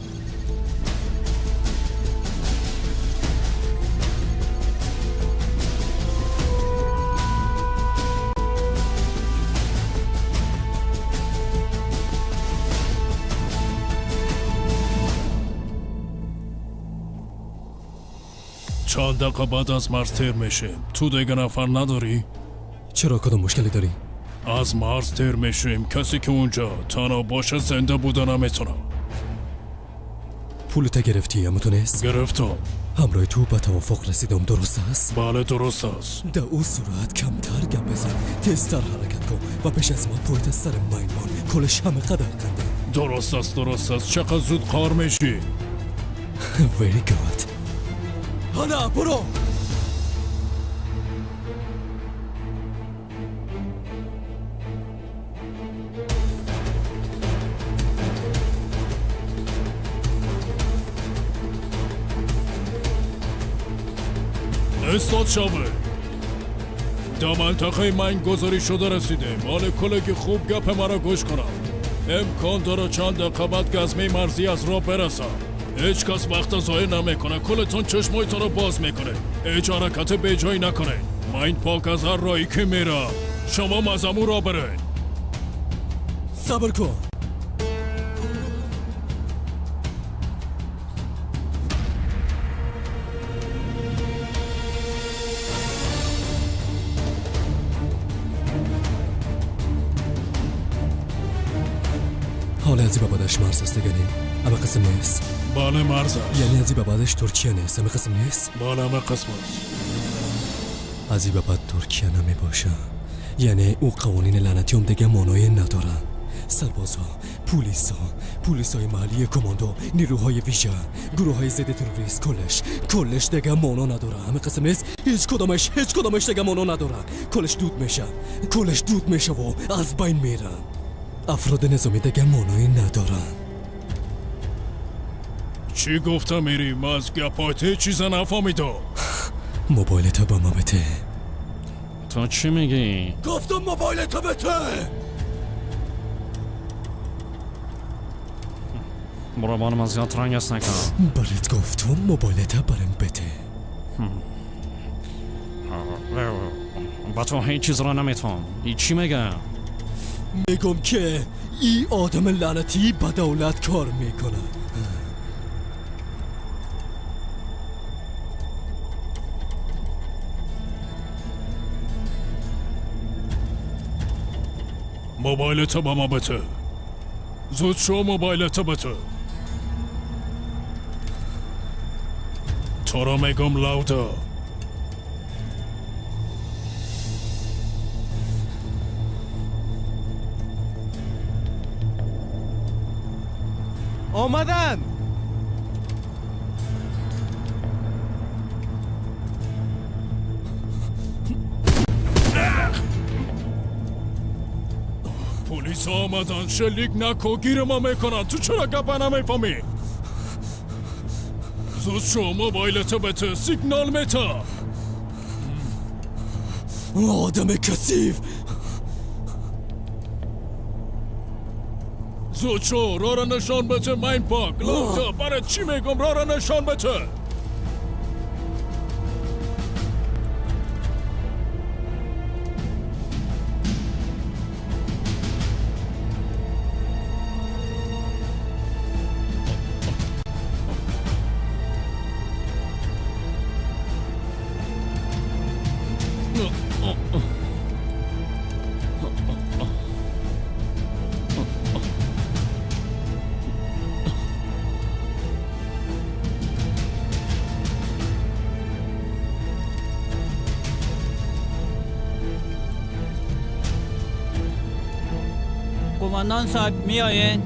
چند دقیقه بعد از مرز تیر میشیم. تو دیگه نفر نداری؟ چرا کدوم مشکلی داری؟ از مرز تیر میشیم. کسی که اونجا تنها باشه زنده بوده نمیتونه. پولت گرفتی اما تو نیست؟ گرفتم. همراه تو به توافق رسیدم، درست است؟ بله درست است. در او صورت کمتر گپ بزن، تیزتر حرکت کن و پیش از ما پایت سر ماین مان کلش همه قدر کنده. درست است درست است. چقدر زود کار میشی. Very good. حالا برو. استاد شوه در منطقه من گذاری شده رسیده. مال کلگی خوب گپ مرا گوش کنم. امکان داره چند دقیقه بعد گزمه مرزی از راه برسم. هیچ کس وقت ضایع نمیکنه. کلتون چشمایتون رو باز میکنه. هیچ حرکت به جایی نکنه. من پاک از هر راهی که میرم شما مزمو را بره. صبر کن. حالا از بعدش مرز است دیگه، اما قسم نیست. بله مرز است. یعنی از بعدش ترکیه نیست، اما قسم نیست. بله اما قسم است. از بعد ترکیه نمی باشه. یعنی او قوانین لعنتی هم دیگه معنای نداره. سربازا، پلیسا، پلیسای محلی، کماندو، نیروهای ویژه، گروه‌های ضد تروریست، کلش دیگه معنا نداره. همه قسم نیست. هیچ کدامش دیگه معنا نداره. کلش دود میشه، و از بین میره. افراد نظامی دیگه معنایی ندارن. چی گفتم میری؟ من از گپات چیز نفهمیدم. موبایلتو به ما بده. تو چی میگی؟ گفتم موبایلتو بده. برو بانم از زیاد رنگس نکن. برات گفتم موبایلتو برم بده. با تو هیچ چیز را نمیتونم. چی میگم؟ میگم که ای آدم لعنتی به دولت کار میکنه. موبایلتو با ما بده. زود شو موبایلتو بده. تو رو میگم لاودا. آمدن. پلیس آمدن. شلیک نکو، گیر ما میکنن. تو چرا گپه نمیفهمی؟ زود شو موبایلتو بده. سیگنال میته. آدم کثیف. زود شو را را نشان بده. مین پاک لوتا برای چی میگم را را نشان بده. قماندان صاحب میآیین؟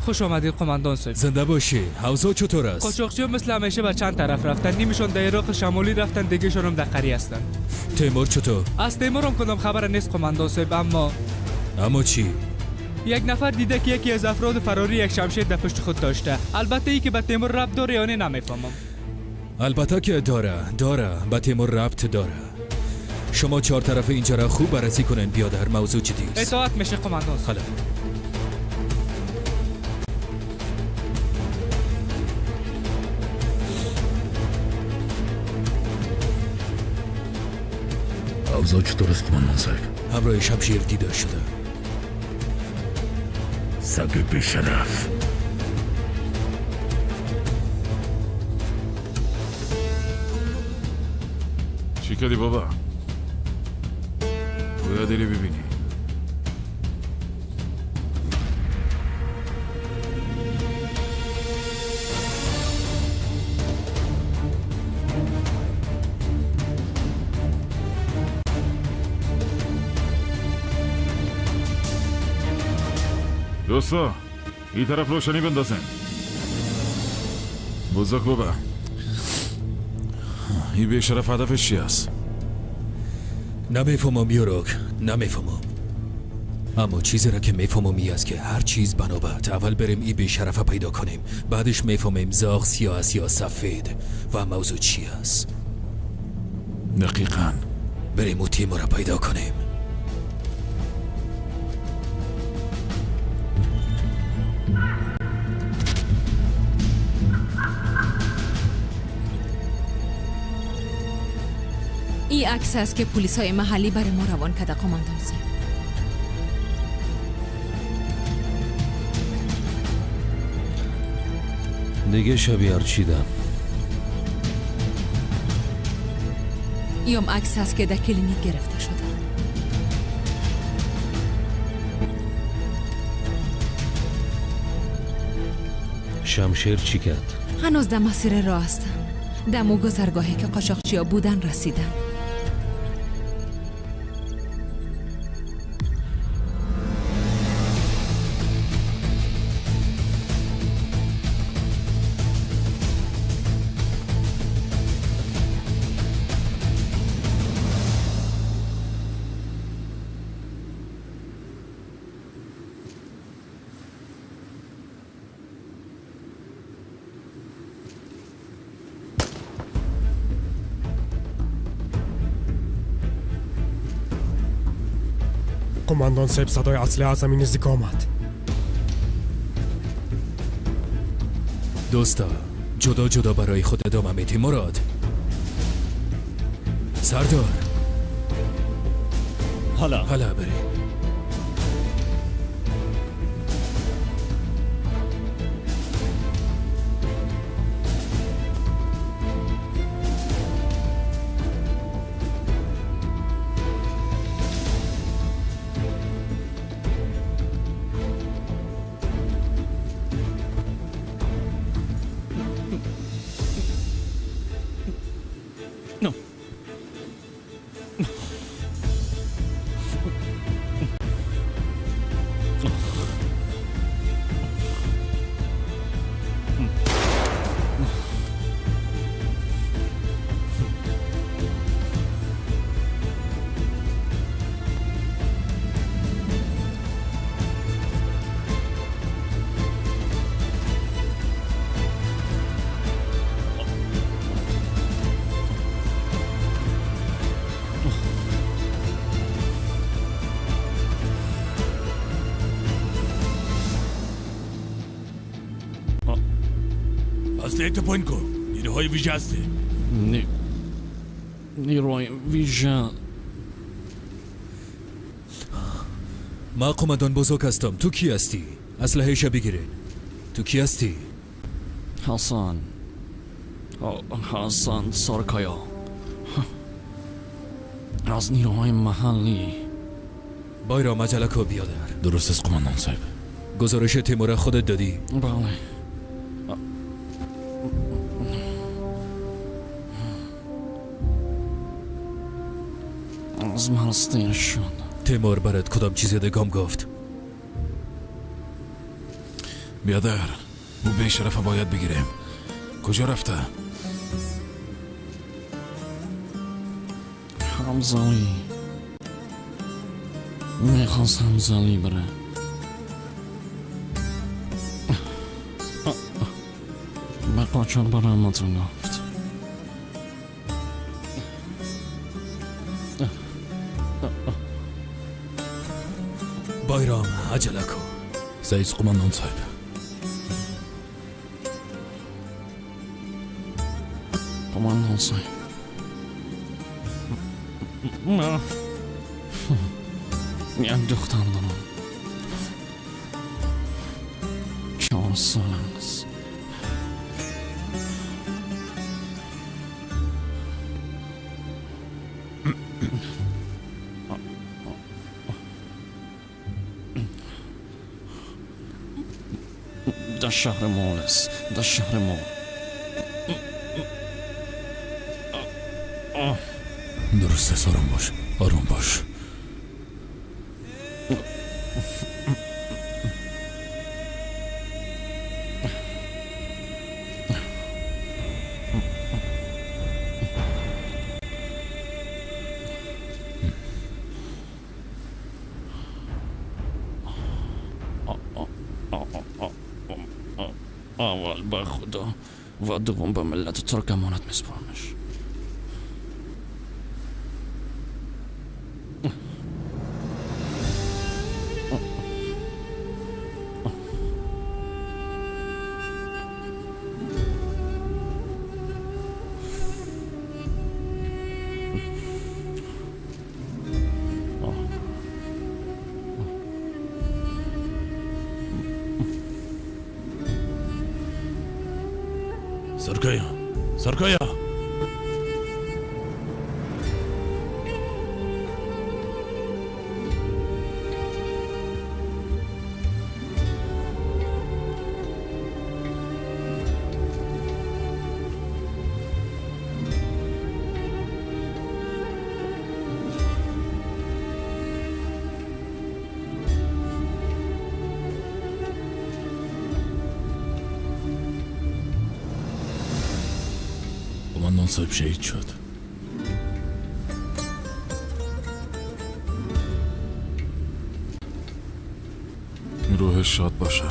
خوش آمدید قماندان صاحب. زنده باشی. اوضاع چطور است؟ قاچاقچی‌ها مثل همیشه به چند طرف رفتن. نیمشون در عراق شمالی رفتن، دیگه‌شون هم در قریه هستن. تیمور چطور؟ از تیمور هم کدام خبر نیست قماندان صاحب. اما چی؟ یک نفر دیده که یکی از افراد فراری یک شمشیر در پشت خود داشته. البته ای که به تیمور ربط داره یا نه نمیفهمم. البته که داره به تیمور ربط داره. شما چهار طرف اینجا را خوب بررسی کنین بیادر، موضوع جدی است. اطاعت میشه قماندان صاحب. اوضاع چطور است قماندان صاحب؟ همراه شمشیر دیده شده. سگ بی‌شرف. چی کردی بابا؟ باید داری ببینی. دوستا این طرف روشنی بندازن. بزرگ بابا، این بی‌شرف هدفش چی است؟ نمیفهمم یوروک، نمیفهمم. اما چیزی را که میفهمم این است که هر چیز بنابرت اول بریم این بی‌شرف پیدا کنیم، بعدش میفهمیم زاغ سیاه است یا سفید و موضوع چی است. دقیقاً بریم و تیم را پیدا کنیم. این عکس است که پلیس های محلی برای ما روان کرده قماندان صاحب. دیگه شبیه چیدم. این عکس است که در کلینیک گرفته شده. شمشیر چی کرد؟ هنوز در مسیر راه هستم. دم و گذرگاهی که قاچاقچی‌ها بودن رسیدن. قماندان صاحب صدای اسلحه از زمین نزدیک آمد. دوستا جدا جدا برای خود ادامه میدیم. مراد، سردار، حالا بریم. اسلحه تو پایین کن. نیروهای ویژه هستی. نیروهای ویژه. ما قماندان بزرگ هستم. تو کی هستی؟ اسلحه‌اش بگیرین. تو کی هستی؟ حسن. حسن سارکایا. از نیروهای محلی. بایرام عجله کو بیادر. درست است قماندان صاحب. گزارش تیمور خودت دادی؟ بله. از مرز دیر شد. تیمور برات کدام چیز دگام گفت؟ بیادر، او به شرف باید بگیریم. کجا رفته؟ همزالی میخواست همزالی بره. به قاچاق برامتون گفت. بایرام عجله کن. سعید قماندان صاحب. قماندان صاحب، من یک دختر دارم، 4 سال است. در شهر مول است، در شهر مول. درست است، آرام باش، آرام باش. اول به خدا و دوم به ملت ترک امانت میسپارمش. سرکایا، سرکایا، قماندان صاحب شهید شد. روحش شاد باشه.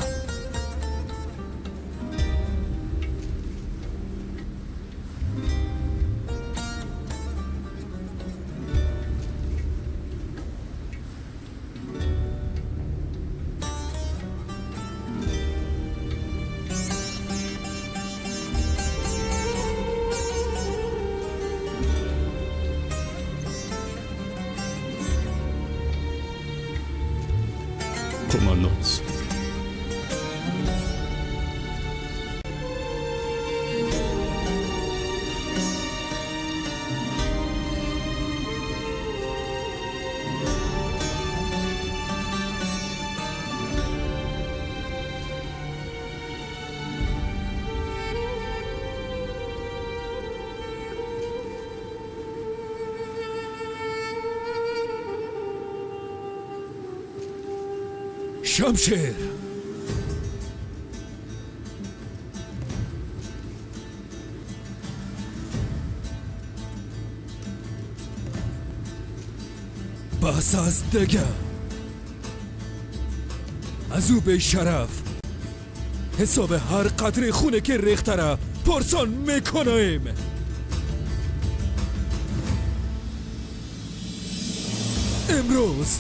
قماندان شمشیر، بس از دیگه از او به شرف حساب هر قطره خونه که ریخته پرسان میکنیم. امروز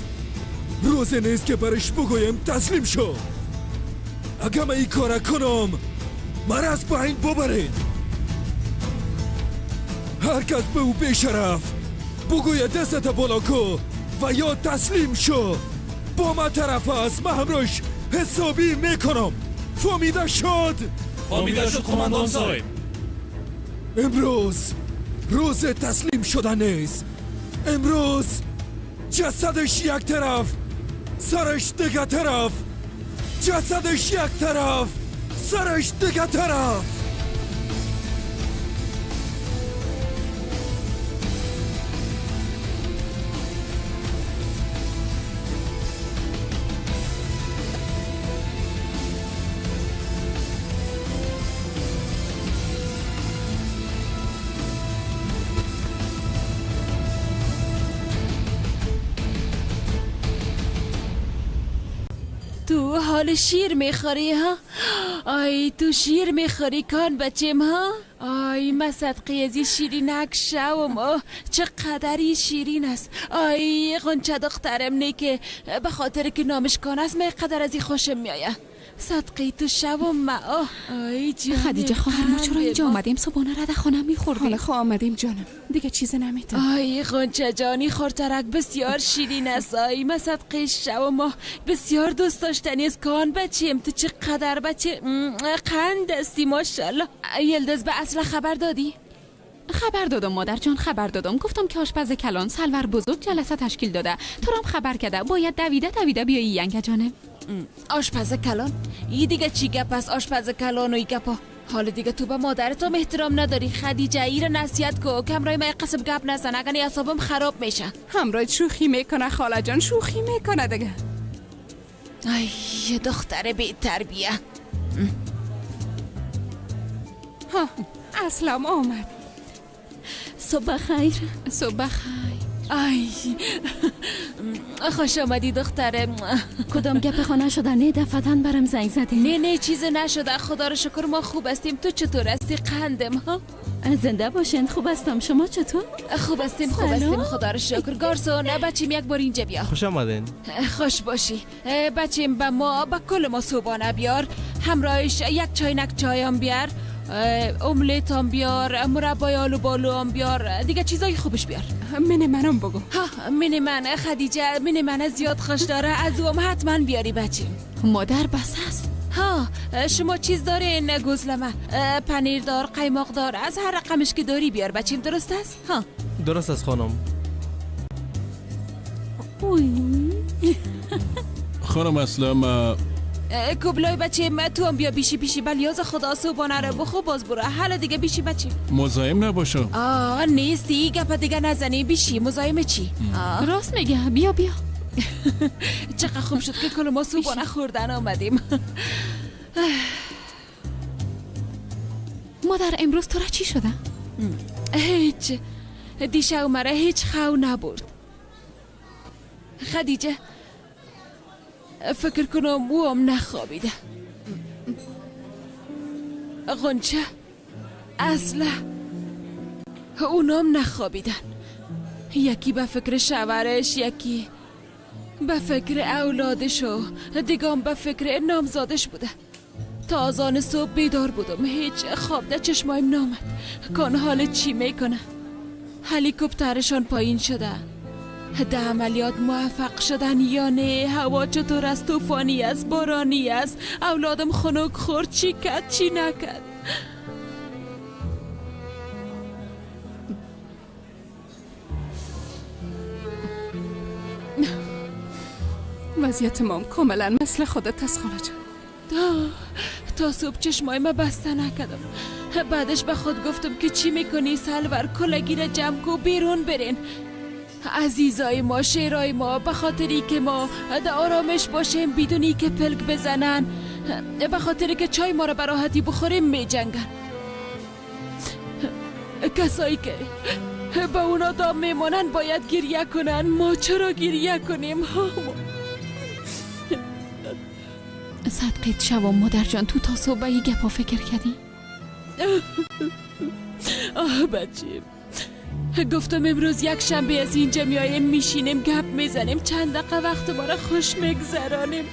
روز نیست که برش بگویم تسلیم شو. اگه من این کار کنم مرا از پایین ببرید. هر کس به او بیشرف بگوید دستت بالا کو و یا تسلیم شو، با من طرف است، من همراهش حسابی میکنم. فهمیده شد؟ فهمیده شد قماندان صاحب. امروز روز تسلیم شدن نیست. امروز جسدش یک طرف، سرش دیگه طرف. جسدش یک طرف، سرش دیگه طرف. تو حال شیر میخوری ها؟ آی تو شیر میخوری کان بچیم ها؟ آی ما صدقی از این شیرینک شوم، چقدری شیرین است. آی غنچه دخترم نه که به خاطر که نامش کان است می قدر از این خوشم میآید. صدقی تو شوم ما. آی جانم خدیجه خواهر ما چرا اینجا آمدیم؟ صبحانه را در خانه میخوردیم. حالا خو آمدیم جانم، دیگه چیز نمیتونم. آی غنچه جانی خورترک بسیار شیرین است. آی ما صدقی شوم ما بسیار دوست داشتنی است. کان بچیم تو چقدر بچه قند هستی ماشاءالله. یلدز به اصل خبر دادی؟ خبر دادم مادر جان، خبر دادم. گفتم که آشپز کلان سلور بزرگ جلسه تشکیل داده، تو را هم خبر کرده، باید دویده دویده بیایی ینگه جانم. آشپز کلان؟ ای دیگه چی گپ است آشپز کلان و ای گپا؟ حالا دیگه تو به مادرت هم احترام نداری خدیجه. ای را نصیحت کو کمرای ما قسم گپ نزن، اگر اعصابم خراب میشه. همراه شوخی میکنه خاله جان، شوخی میکنه دیگه. ای دختر بی تربیه. ها اصلا آمد. صبح خیر. صبح خیر. ای خوش آمدی دخترم. کدام گپ خانه شده؟ نه دفعتن برم زنگ زدی. نه نه چیز نشده، خدا رو شکر ما خوب هستیم. تو چطور هستی قندم ها؟ زنده باشین، خوب هستم. شما چطور؟ خوب هستیم، خوب هستیم خدا رو شکر. گارسون بچیم یک بار اینجا بیا. خوش آمدین. خوش باشی بچیم. به ما به کل ما صبحانه بیار، همراهش یک چاینک چایم بیار، املت هم بیار، مربای آلو بالو هم بیار، دیگه چیزای خوبش بیار. من منم بگو. ها من من خدیجه، من من زیاد خوش داره، از او هم حتما بیاری بچیم. مادر بس است. ها شما چیز داره گزلمه، پنیر دار، قیماق دار، از هر رقمش که داری بیار بچیم. درست است؟ ها درست است خانم. خانم اصلا کبلای بچه ما تو هم بیا بیشی پیشی بلیاز خدا صبحانه رو بخو باز برو. حالا دیگه بیشی بچه مزاحم نباشم. آه نیستی گپ دیگه نزنی بیشی مزاحم چی؟ راست میگه، بیا بیا. چقدر خوب شد که کل ما صبحانه خوردن آمدیم. مادر امروز تو را چی شده؟ هیچ، دیشب مرا هیچ خو نبرد خدیجه. فکر کنم او هم نخوابیده. غنچه اصلا اونام نخوابیدن. یکی به فکر شوهرش، یکی به فکر اولادش و دیگه به فکر نامزادش بوده. تا آذان صبح بیدار بودم، هیچ خواب در چشمایم نامد. کان حال چی میکنه؟ هلیکوپترشان پایین شده، ده عملیات موفق شدن یا نه، هوا چطور است، طوفانی است، بارانی است، اولادم خنک خورد، چی کرد چی نکرد. وضعیت مام کاملا مثل خودت است خاله جان. تا صبح چشمای ما بسته نکردم. بعدش به خود گفتم که چی میکنی سلور، کلگی را جمع کو بیرون برین. عزیزای ما، شیرای ما، به خاطری که ما در آرامش باشیم بدونی که پلک بزنن، به خاطری که چای ما را به راحتی بخوریم می جنگن. کسایی که به اونا دام میمانن باید گریه کنن، ما چرا گریه کنیم؟ صدقت شوم مادر جان، تو تا صبح یه گپا فکر کردی؟ آه بچه، گفتم امروز یک شنبه از اینجا میاییم، میشینیم گپ میزنیم، چند دقیقه وقت ما را خوش میگذرانیم.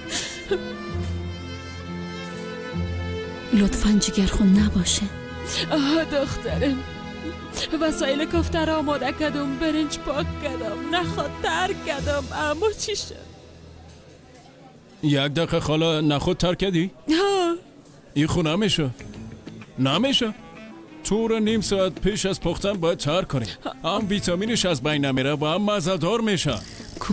لطفاً جگرخون نباشه. آه دخترم، وسایل کفته را آماده کردم، برنج پاک کردم، نخود تر کردم، اما چی شد؟ یک دقیقه خاله، نخود تر کردی؟ این خونه نمیشه، نمیشه. تو رو نیم ساعت پیش از پختن باید تر کنی. هم ویتامینش از بین نمیره و هم مزه‌دار میشه.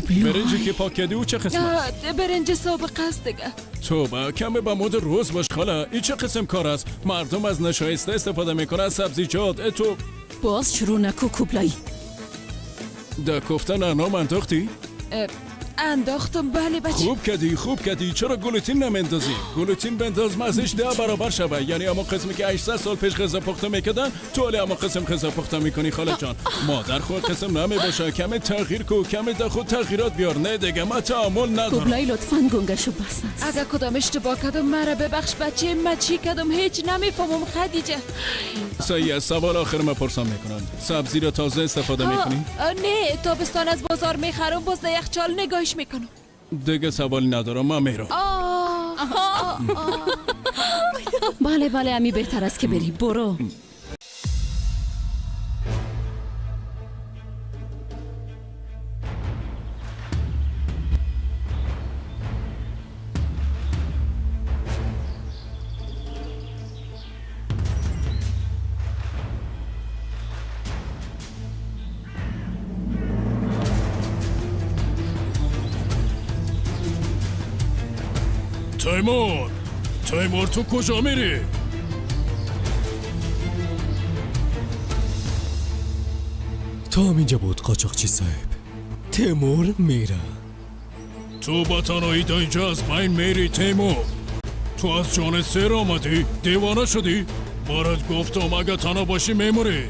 برنجی که پاک کردی او چه قسم است؟ برنج سابقه است دیگه. توبه کم به مد روز باش خاله. این چه قسم کار است؟ مردم از نشایسته استفاده میکنن، سبزیجات. تو باز شروع نکو کوبلایی. در کوفته نعناع انداختی؟ انداختم بله بچه. خوب کردی خوب کردی. چرا گلوتین نمندازی؟ گلوتین بنداز مزهش 10 برابر شوه. یعنی اما قسمی که 800 سال پیش غذا پخته میکردن تو حالی اما قسم غذا پخته میکنی خاله جان. مادر خود قسم نمیباشه. کم تغییر کو، کم در خود تغییرات بیار. نه دیگه من تحمل ندارم. کوبلای لطفاً گنگشو بس است. اگه کدام اشتباه کردم مرا ببخش بچه. من چی کردم هیچ نمیفهمم خدیجه. صحیح. سوال آخر من پرسان میکنم. سبزی را تازه استفاده میکنی؟ نه تابستان از بازار میخرم، باز در یخچال نگاهش میکنم. دیگه سوالی ندارم، من میرم. بله بله امی بهتر است که بری. برو. تیمور، تیمور تو کجا میری؟ تو هم اینجا بود قاچاقچی صاحب. تیمور میره. تو با تنهایی تا اینجا از بین میری تیمور. تو از جان سر آمدی؟ دیوانه شدی؟ برات گفتم اگه تنها باشی میموری.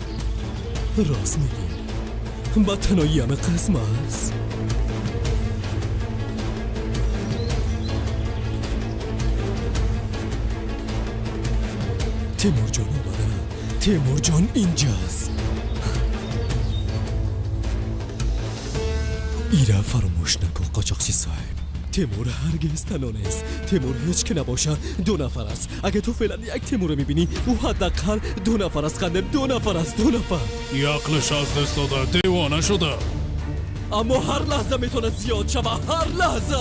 راست میگی. با تنهایی همه قسم است. تیمور جان آمده. تیمور جان اینجاست. ایره فراموش نکن قاچاقچی صاحب. تیمور هرگز تنها نیست. تیمور هیچ که نباشه 2 نفر است. اگه تو فعلا یک تیمور رو میبینی او حداقل 2 نفر است. قندم 2 نفر است. 2 نفر. عقلش از دست داده، دیوانه شده. اما هر لحظه میتونه زیاد شوه. هر لحظه.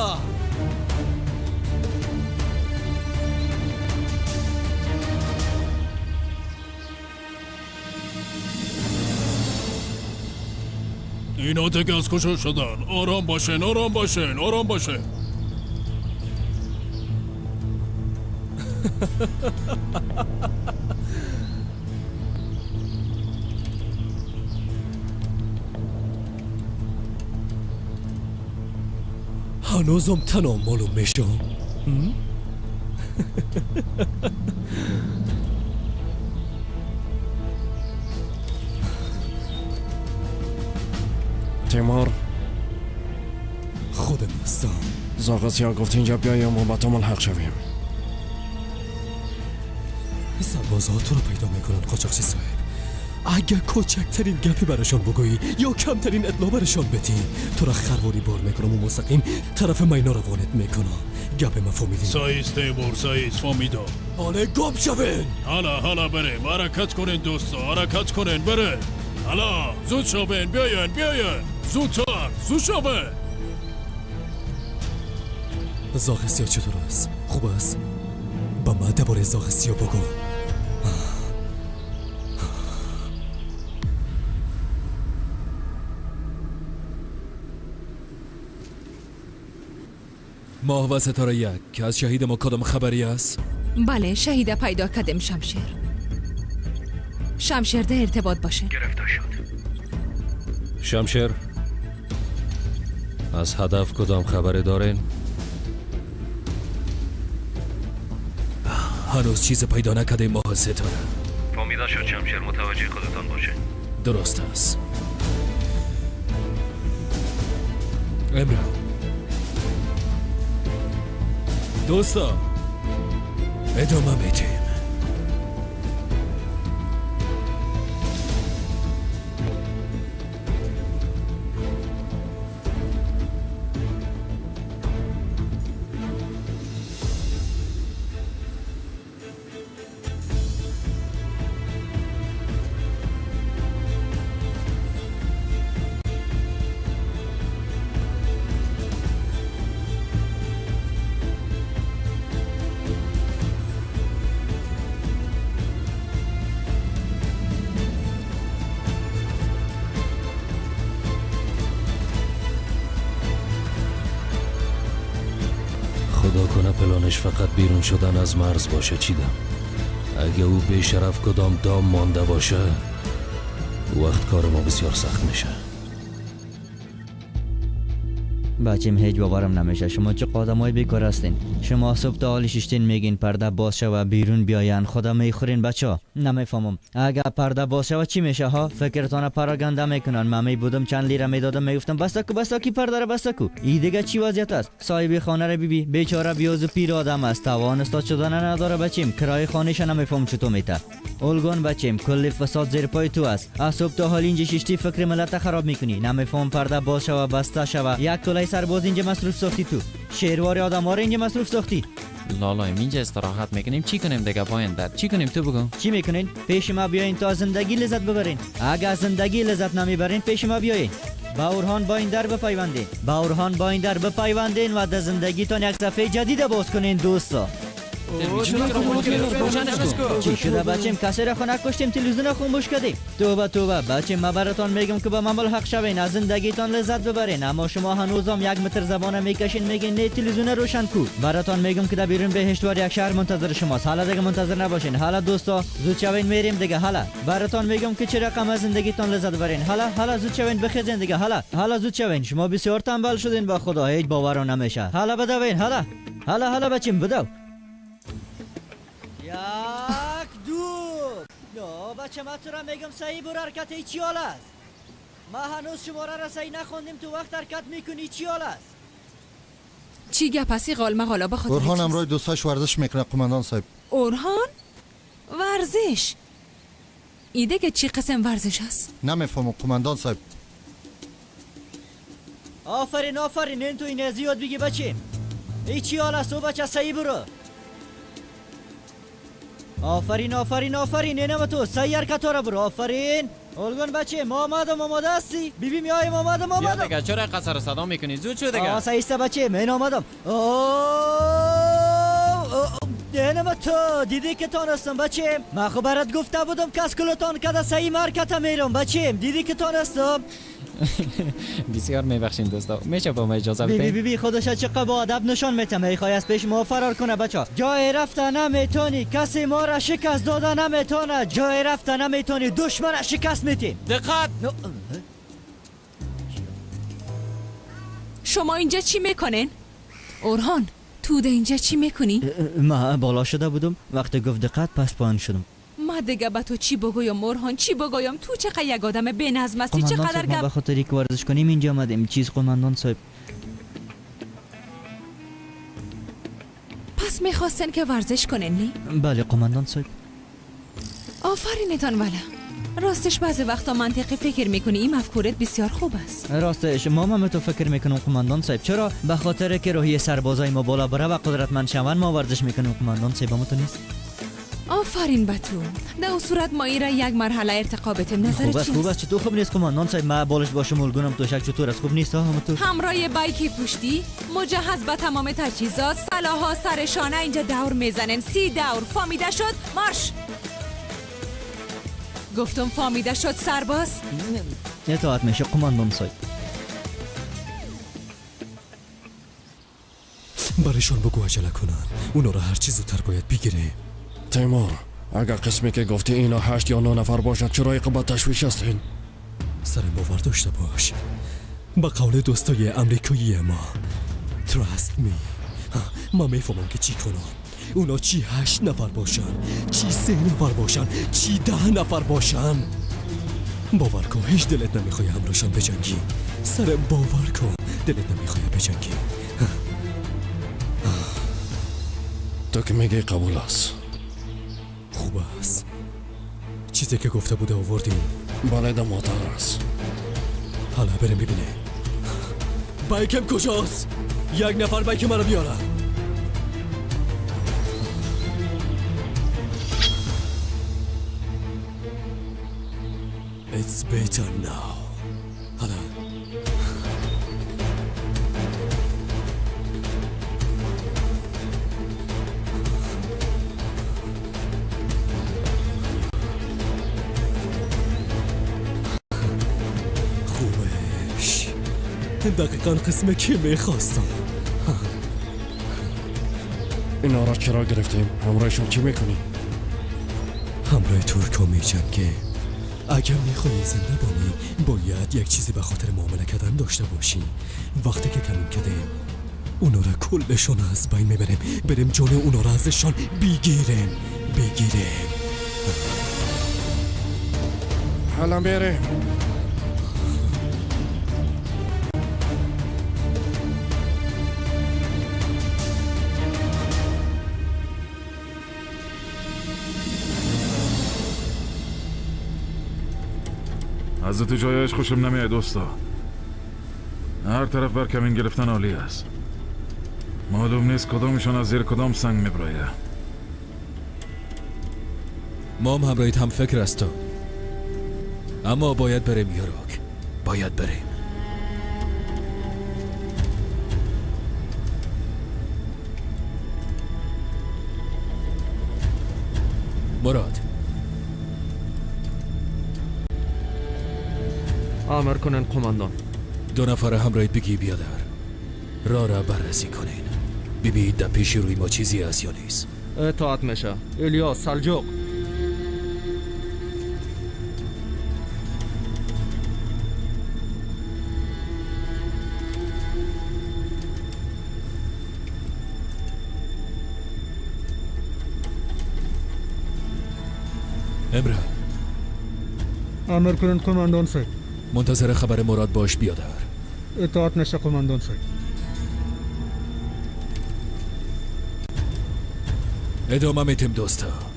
اینا دیگه از کجا شدن؟ آرام باشین آرام باشین آرام باشین. هنوزم تنها معلوم میشم. تیمور خودم هستم. زاغ سیاه گفت اینجا بیایم و با تو ملحق شویم. سربازها تو رو پیدا میکنن قاچاقچی صاحب. اگه کوچکترین گپی براشان بگویی یا کمترین اطلاع برشان بدی تو را خرواری بار میکنم و مستقیم طرف مینا روانت میکنم. گپ ما فهمیدی؟ سایز تیمور سایز فهمیدم. حالا گم شوین. حالا حالا بریم. حرکت کنین دوستا، حرکت کنین بره. حالا زود شوین، بیاین بیاین زودتر، زود شوین. زاغ سیاه چطور است؟ خوب است؟ با ما درباره زاغ سیاه بگو. ماه و ستاره یک که از شهید ما کدام خبری است؟ بله شهید پیدا کردیم. شمشیر شمشیر در ارتباط باشه. گرفته شد. شمشیر از هدف کدام خبری دارین؟ هنوز چیز پیدا نکرده ماه ستاره. فهمیده شد شمشیر، متوجه خودتان باشه. درست است. امرا دوستا ادامه میدیم. خدا کنه پلانش فقط بیرون شدن از مرز باشه چیدم. اگه او بی شرف کدام دام مانده باشه وقت کار ما بسیار سخت میشه. بچیم هیچ باورم نمیشه شما چه آدمای بیکار هستین. شما صبح تا حال شیشتین میگین پرده باز شوه بیرون بیاین، خدا میخورین بچا. نمیفهمم اگه پرده باز شوه چی میشه ها؟ فکرتان پراگنده میکنن. من می بودم چند لیره میدادم میگفتم بستا کو بستا کی پرده رو بستا کو. این دیگه چی وضعیت است؟ صاحب خانه رو ببی بیچاره بیاز و پیر آدم است، توان استاد شدن نداره بچیم، کرایه خانه‌ش نمیفهم چطور میته. اولگان بچیم کل فساد زیر پای تو است. از صبح تا حال اینجا شیشتی فکر ملت خراب میکنی. نمیفهم پرده باز شوه بسته شوه. یک کلای سرباز اینجا مصروف ساختی، تو شیروار آدم ها رو اینجا مصروف ساختی. لالایم اینجا استراحت میکنیم. چی کنیم دیگه پایین در؟ چی کنیم تو بگو؟ چی میکنین؟ پیش ما بیاین تا زندگی لذت ببرین. اگه زندگی لذت نمیبرین پیش ما بیاین. با اورهان با این در بپیوندین. با اورهان با این در بپیوندین و در زندگیتان یک صفحه جدید باز کنین دوستا. چی شده بچیم؟ کسی را خو نکشتیم، تلویزیون خاموش کردیم. توبه توبه بچیم، من براتان میگم که به من ملحق شوین، از زندگیتان لذت ببرین، اما شما هنوزم 1 متر زبان میکشین میگین نه تلویزیون روشن کو. براتان میگم که در بیرون بهشتوار یک شهر منتظر شماست. حالا دیگه منتظر نباشین. حالا دوستا زود شوین میریم دیگه. حالا براتان میگم که چه رقم از زندگیتان لذت ببرین. حالا حالا زود شوین بخیزین دیگه. حالا حالا زود شوین. شما بسیار تنبل شدین با خدا، هیچ باور نمیشه. حالا بدوین. حالا حالا حالا بچیم بدو. 1 2 نه بچه من تو را میگم صحیح برو حرکت چی حال است؟ ما هنوز شماره را صحیح نخوندیم، تو وقت حرکت میکنی چی حال است؟ چی گپ هستی غال مغالا بخاطر اورهان همراه دوستاش ورزش میکنه قماندان صاحب. اورهان ورزش؟ ایده که چی قسم ورزش است؟ نمیفهمم قماندان صاحب. آفرین آفرین، این تو این زیاد بگی بچه. ای چی حال است؟ بچه صحیح برو. آفرین آفرین آفرین، اینم تو صحیح حرکت را برو. آفرین اولگان بچه، ما آمدم. آماده هستی؟ بیبی میایم. آمدم آمدم. دیگه چرا قصر صدا میکنی؟ زود شو دیگه. صحیح است بچه، من آمدم. اینم تو دیدی که تانستم بچه. من خب برات گفته بودم که از کلتان کده صحیح حرکت میرم بچه. دیدی که تانستم. بسیار میبخشین دوستا، میشه با ما اجازه بدین؟ بی بی بی خودش چقدر با ادب نشان میتم. میخوای از پیش ما فرار کنه بچا. جای رفته نمیتونی، کسی ما را شکست داده نمیتونه. جای رفته نمیتونی، دشمن شکست میتیم. دقت. شما اینجا چی میکنین؟ اورهان تو ده اینجا چی میکنی؟ ما بالا شده بودم وقتی گفت دقت پس پایین شدم. ما دیگه به تو چی بگویم اورهان، چی بگویم؟ تو چقدر یک آدم بی‌نظم هستی، چقدر گپ. ما به خاطر یک ورزش کنیم اینجا آمدیم. چیز قماندان صاحب. پس میخواستن که ورزش کنین نی؟ بله قماندان صاحب. آفرینتان. ولی راستش بعضی وقتا منطقی فکر میکنی، این مفکورت بسیار خوب است. راستش ما هم تو فکر میکنم قماندان صاحب. چرا؟ به خاطر که روحیه سربازای ما بالا بره و قدرتمند شوند ما ورزش میکنیم قماندان صاحب. ما تو نیست. آفرین به تو. در اون صورت ما ایره یک مرحله ارتقا بدیم. نظر چیست؟ خوب است. چطور خوب نیست قماندان صاحب؟ ما بالش باشم الگونم توشک چطور است؟ خوب نیست ها؟ تو همراه بایکی پشتی مجهز به تمام تجهیزات، سلاح‌ها سر شانه اینجا دور میزنن. 30 دور. فامیده شد مارش. گفتم فامیده شد سرباز. اطاعت میشه قماندان صاحب. برایشان بگو عجله کنن، اونا را هر چیز زودتر باید بگیریم. تیمور اگر قسمی که گفتی اینا 8 یا 9 نفر باشد چرا اینقدر با تشویش هستین؟ سرم باور داشته باش، به قول دوستای امریکایی ما trust me. ما میفهمم که چی کنم. اونا چی 8 نفر باشن، چی 3 نفر باشن، چی 10 نفر باشن، باور کن هیچ دلت نمیخوای همراهشان بجنگی. سرم باور کن دلت نمیخوای بجنگی. تو که میگی قبول است. خوب است. چیزی که گفته بوده آوردیم. بله در موتر است. حالا بریم ببینیم بایکم کجاست. یک نفر بایک مرا بیاره. It's better now. حالا خوبش دقیقا قسمه که میخواستم. اینا را چرا گرفتیم؟ همراهشون چی میکنی؟ همراه ترکا میجنگه. اگر میخوایی زنده بانی باید یک چیزی به خاطر معامله کردن داشته باشی. وقتی که کمین کردیم اونا را کلشون از بین میبریم، بریم جان اونا را ازشان بگیریم. حالا بریم. از تو جایش خوشم نمیاد دوستا. هر طرف بر کمین گرفتن عالی است. معلوم نیست کدامشان از زیر کدام سنگ میبرایه. ما هم همراهیت هم فکر است، اما باید بریم یاروک، باید بریم. مراد امر کنن قماندان. دو نفر همراهیت بگی بیادر را را بررسی کنین، ببینید در پیش روی ما چیزی هست یا نیست. اطاعت میشه. الیاس، سلجوق. امره امر کنن قماندان صاحب. منتظر خبر مراد باش بیادر. اطاعت نشه قماندان صاحب. ادامه میتیم دوستا.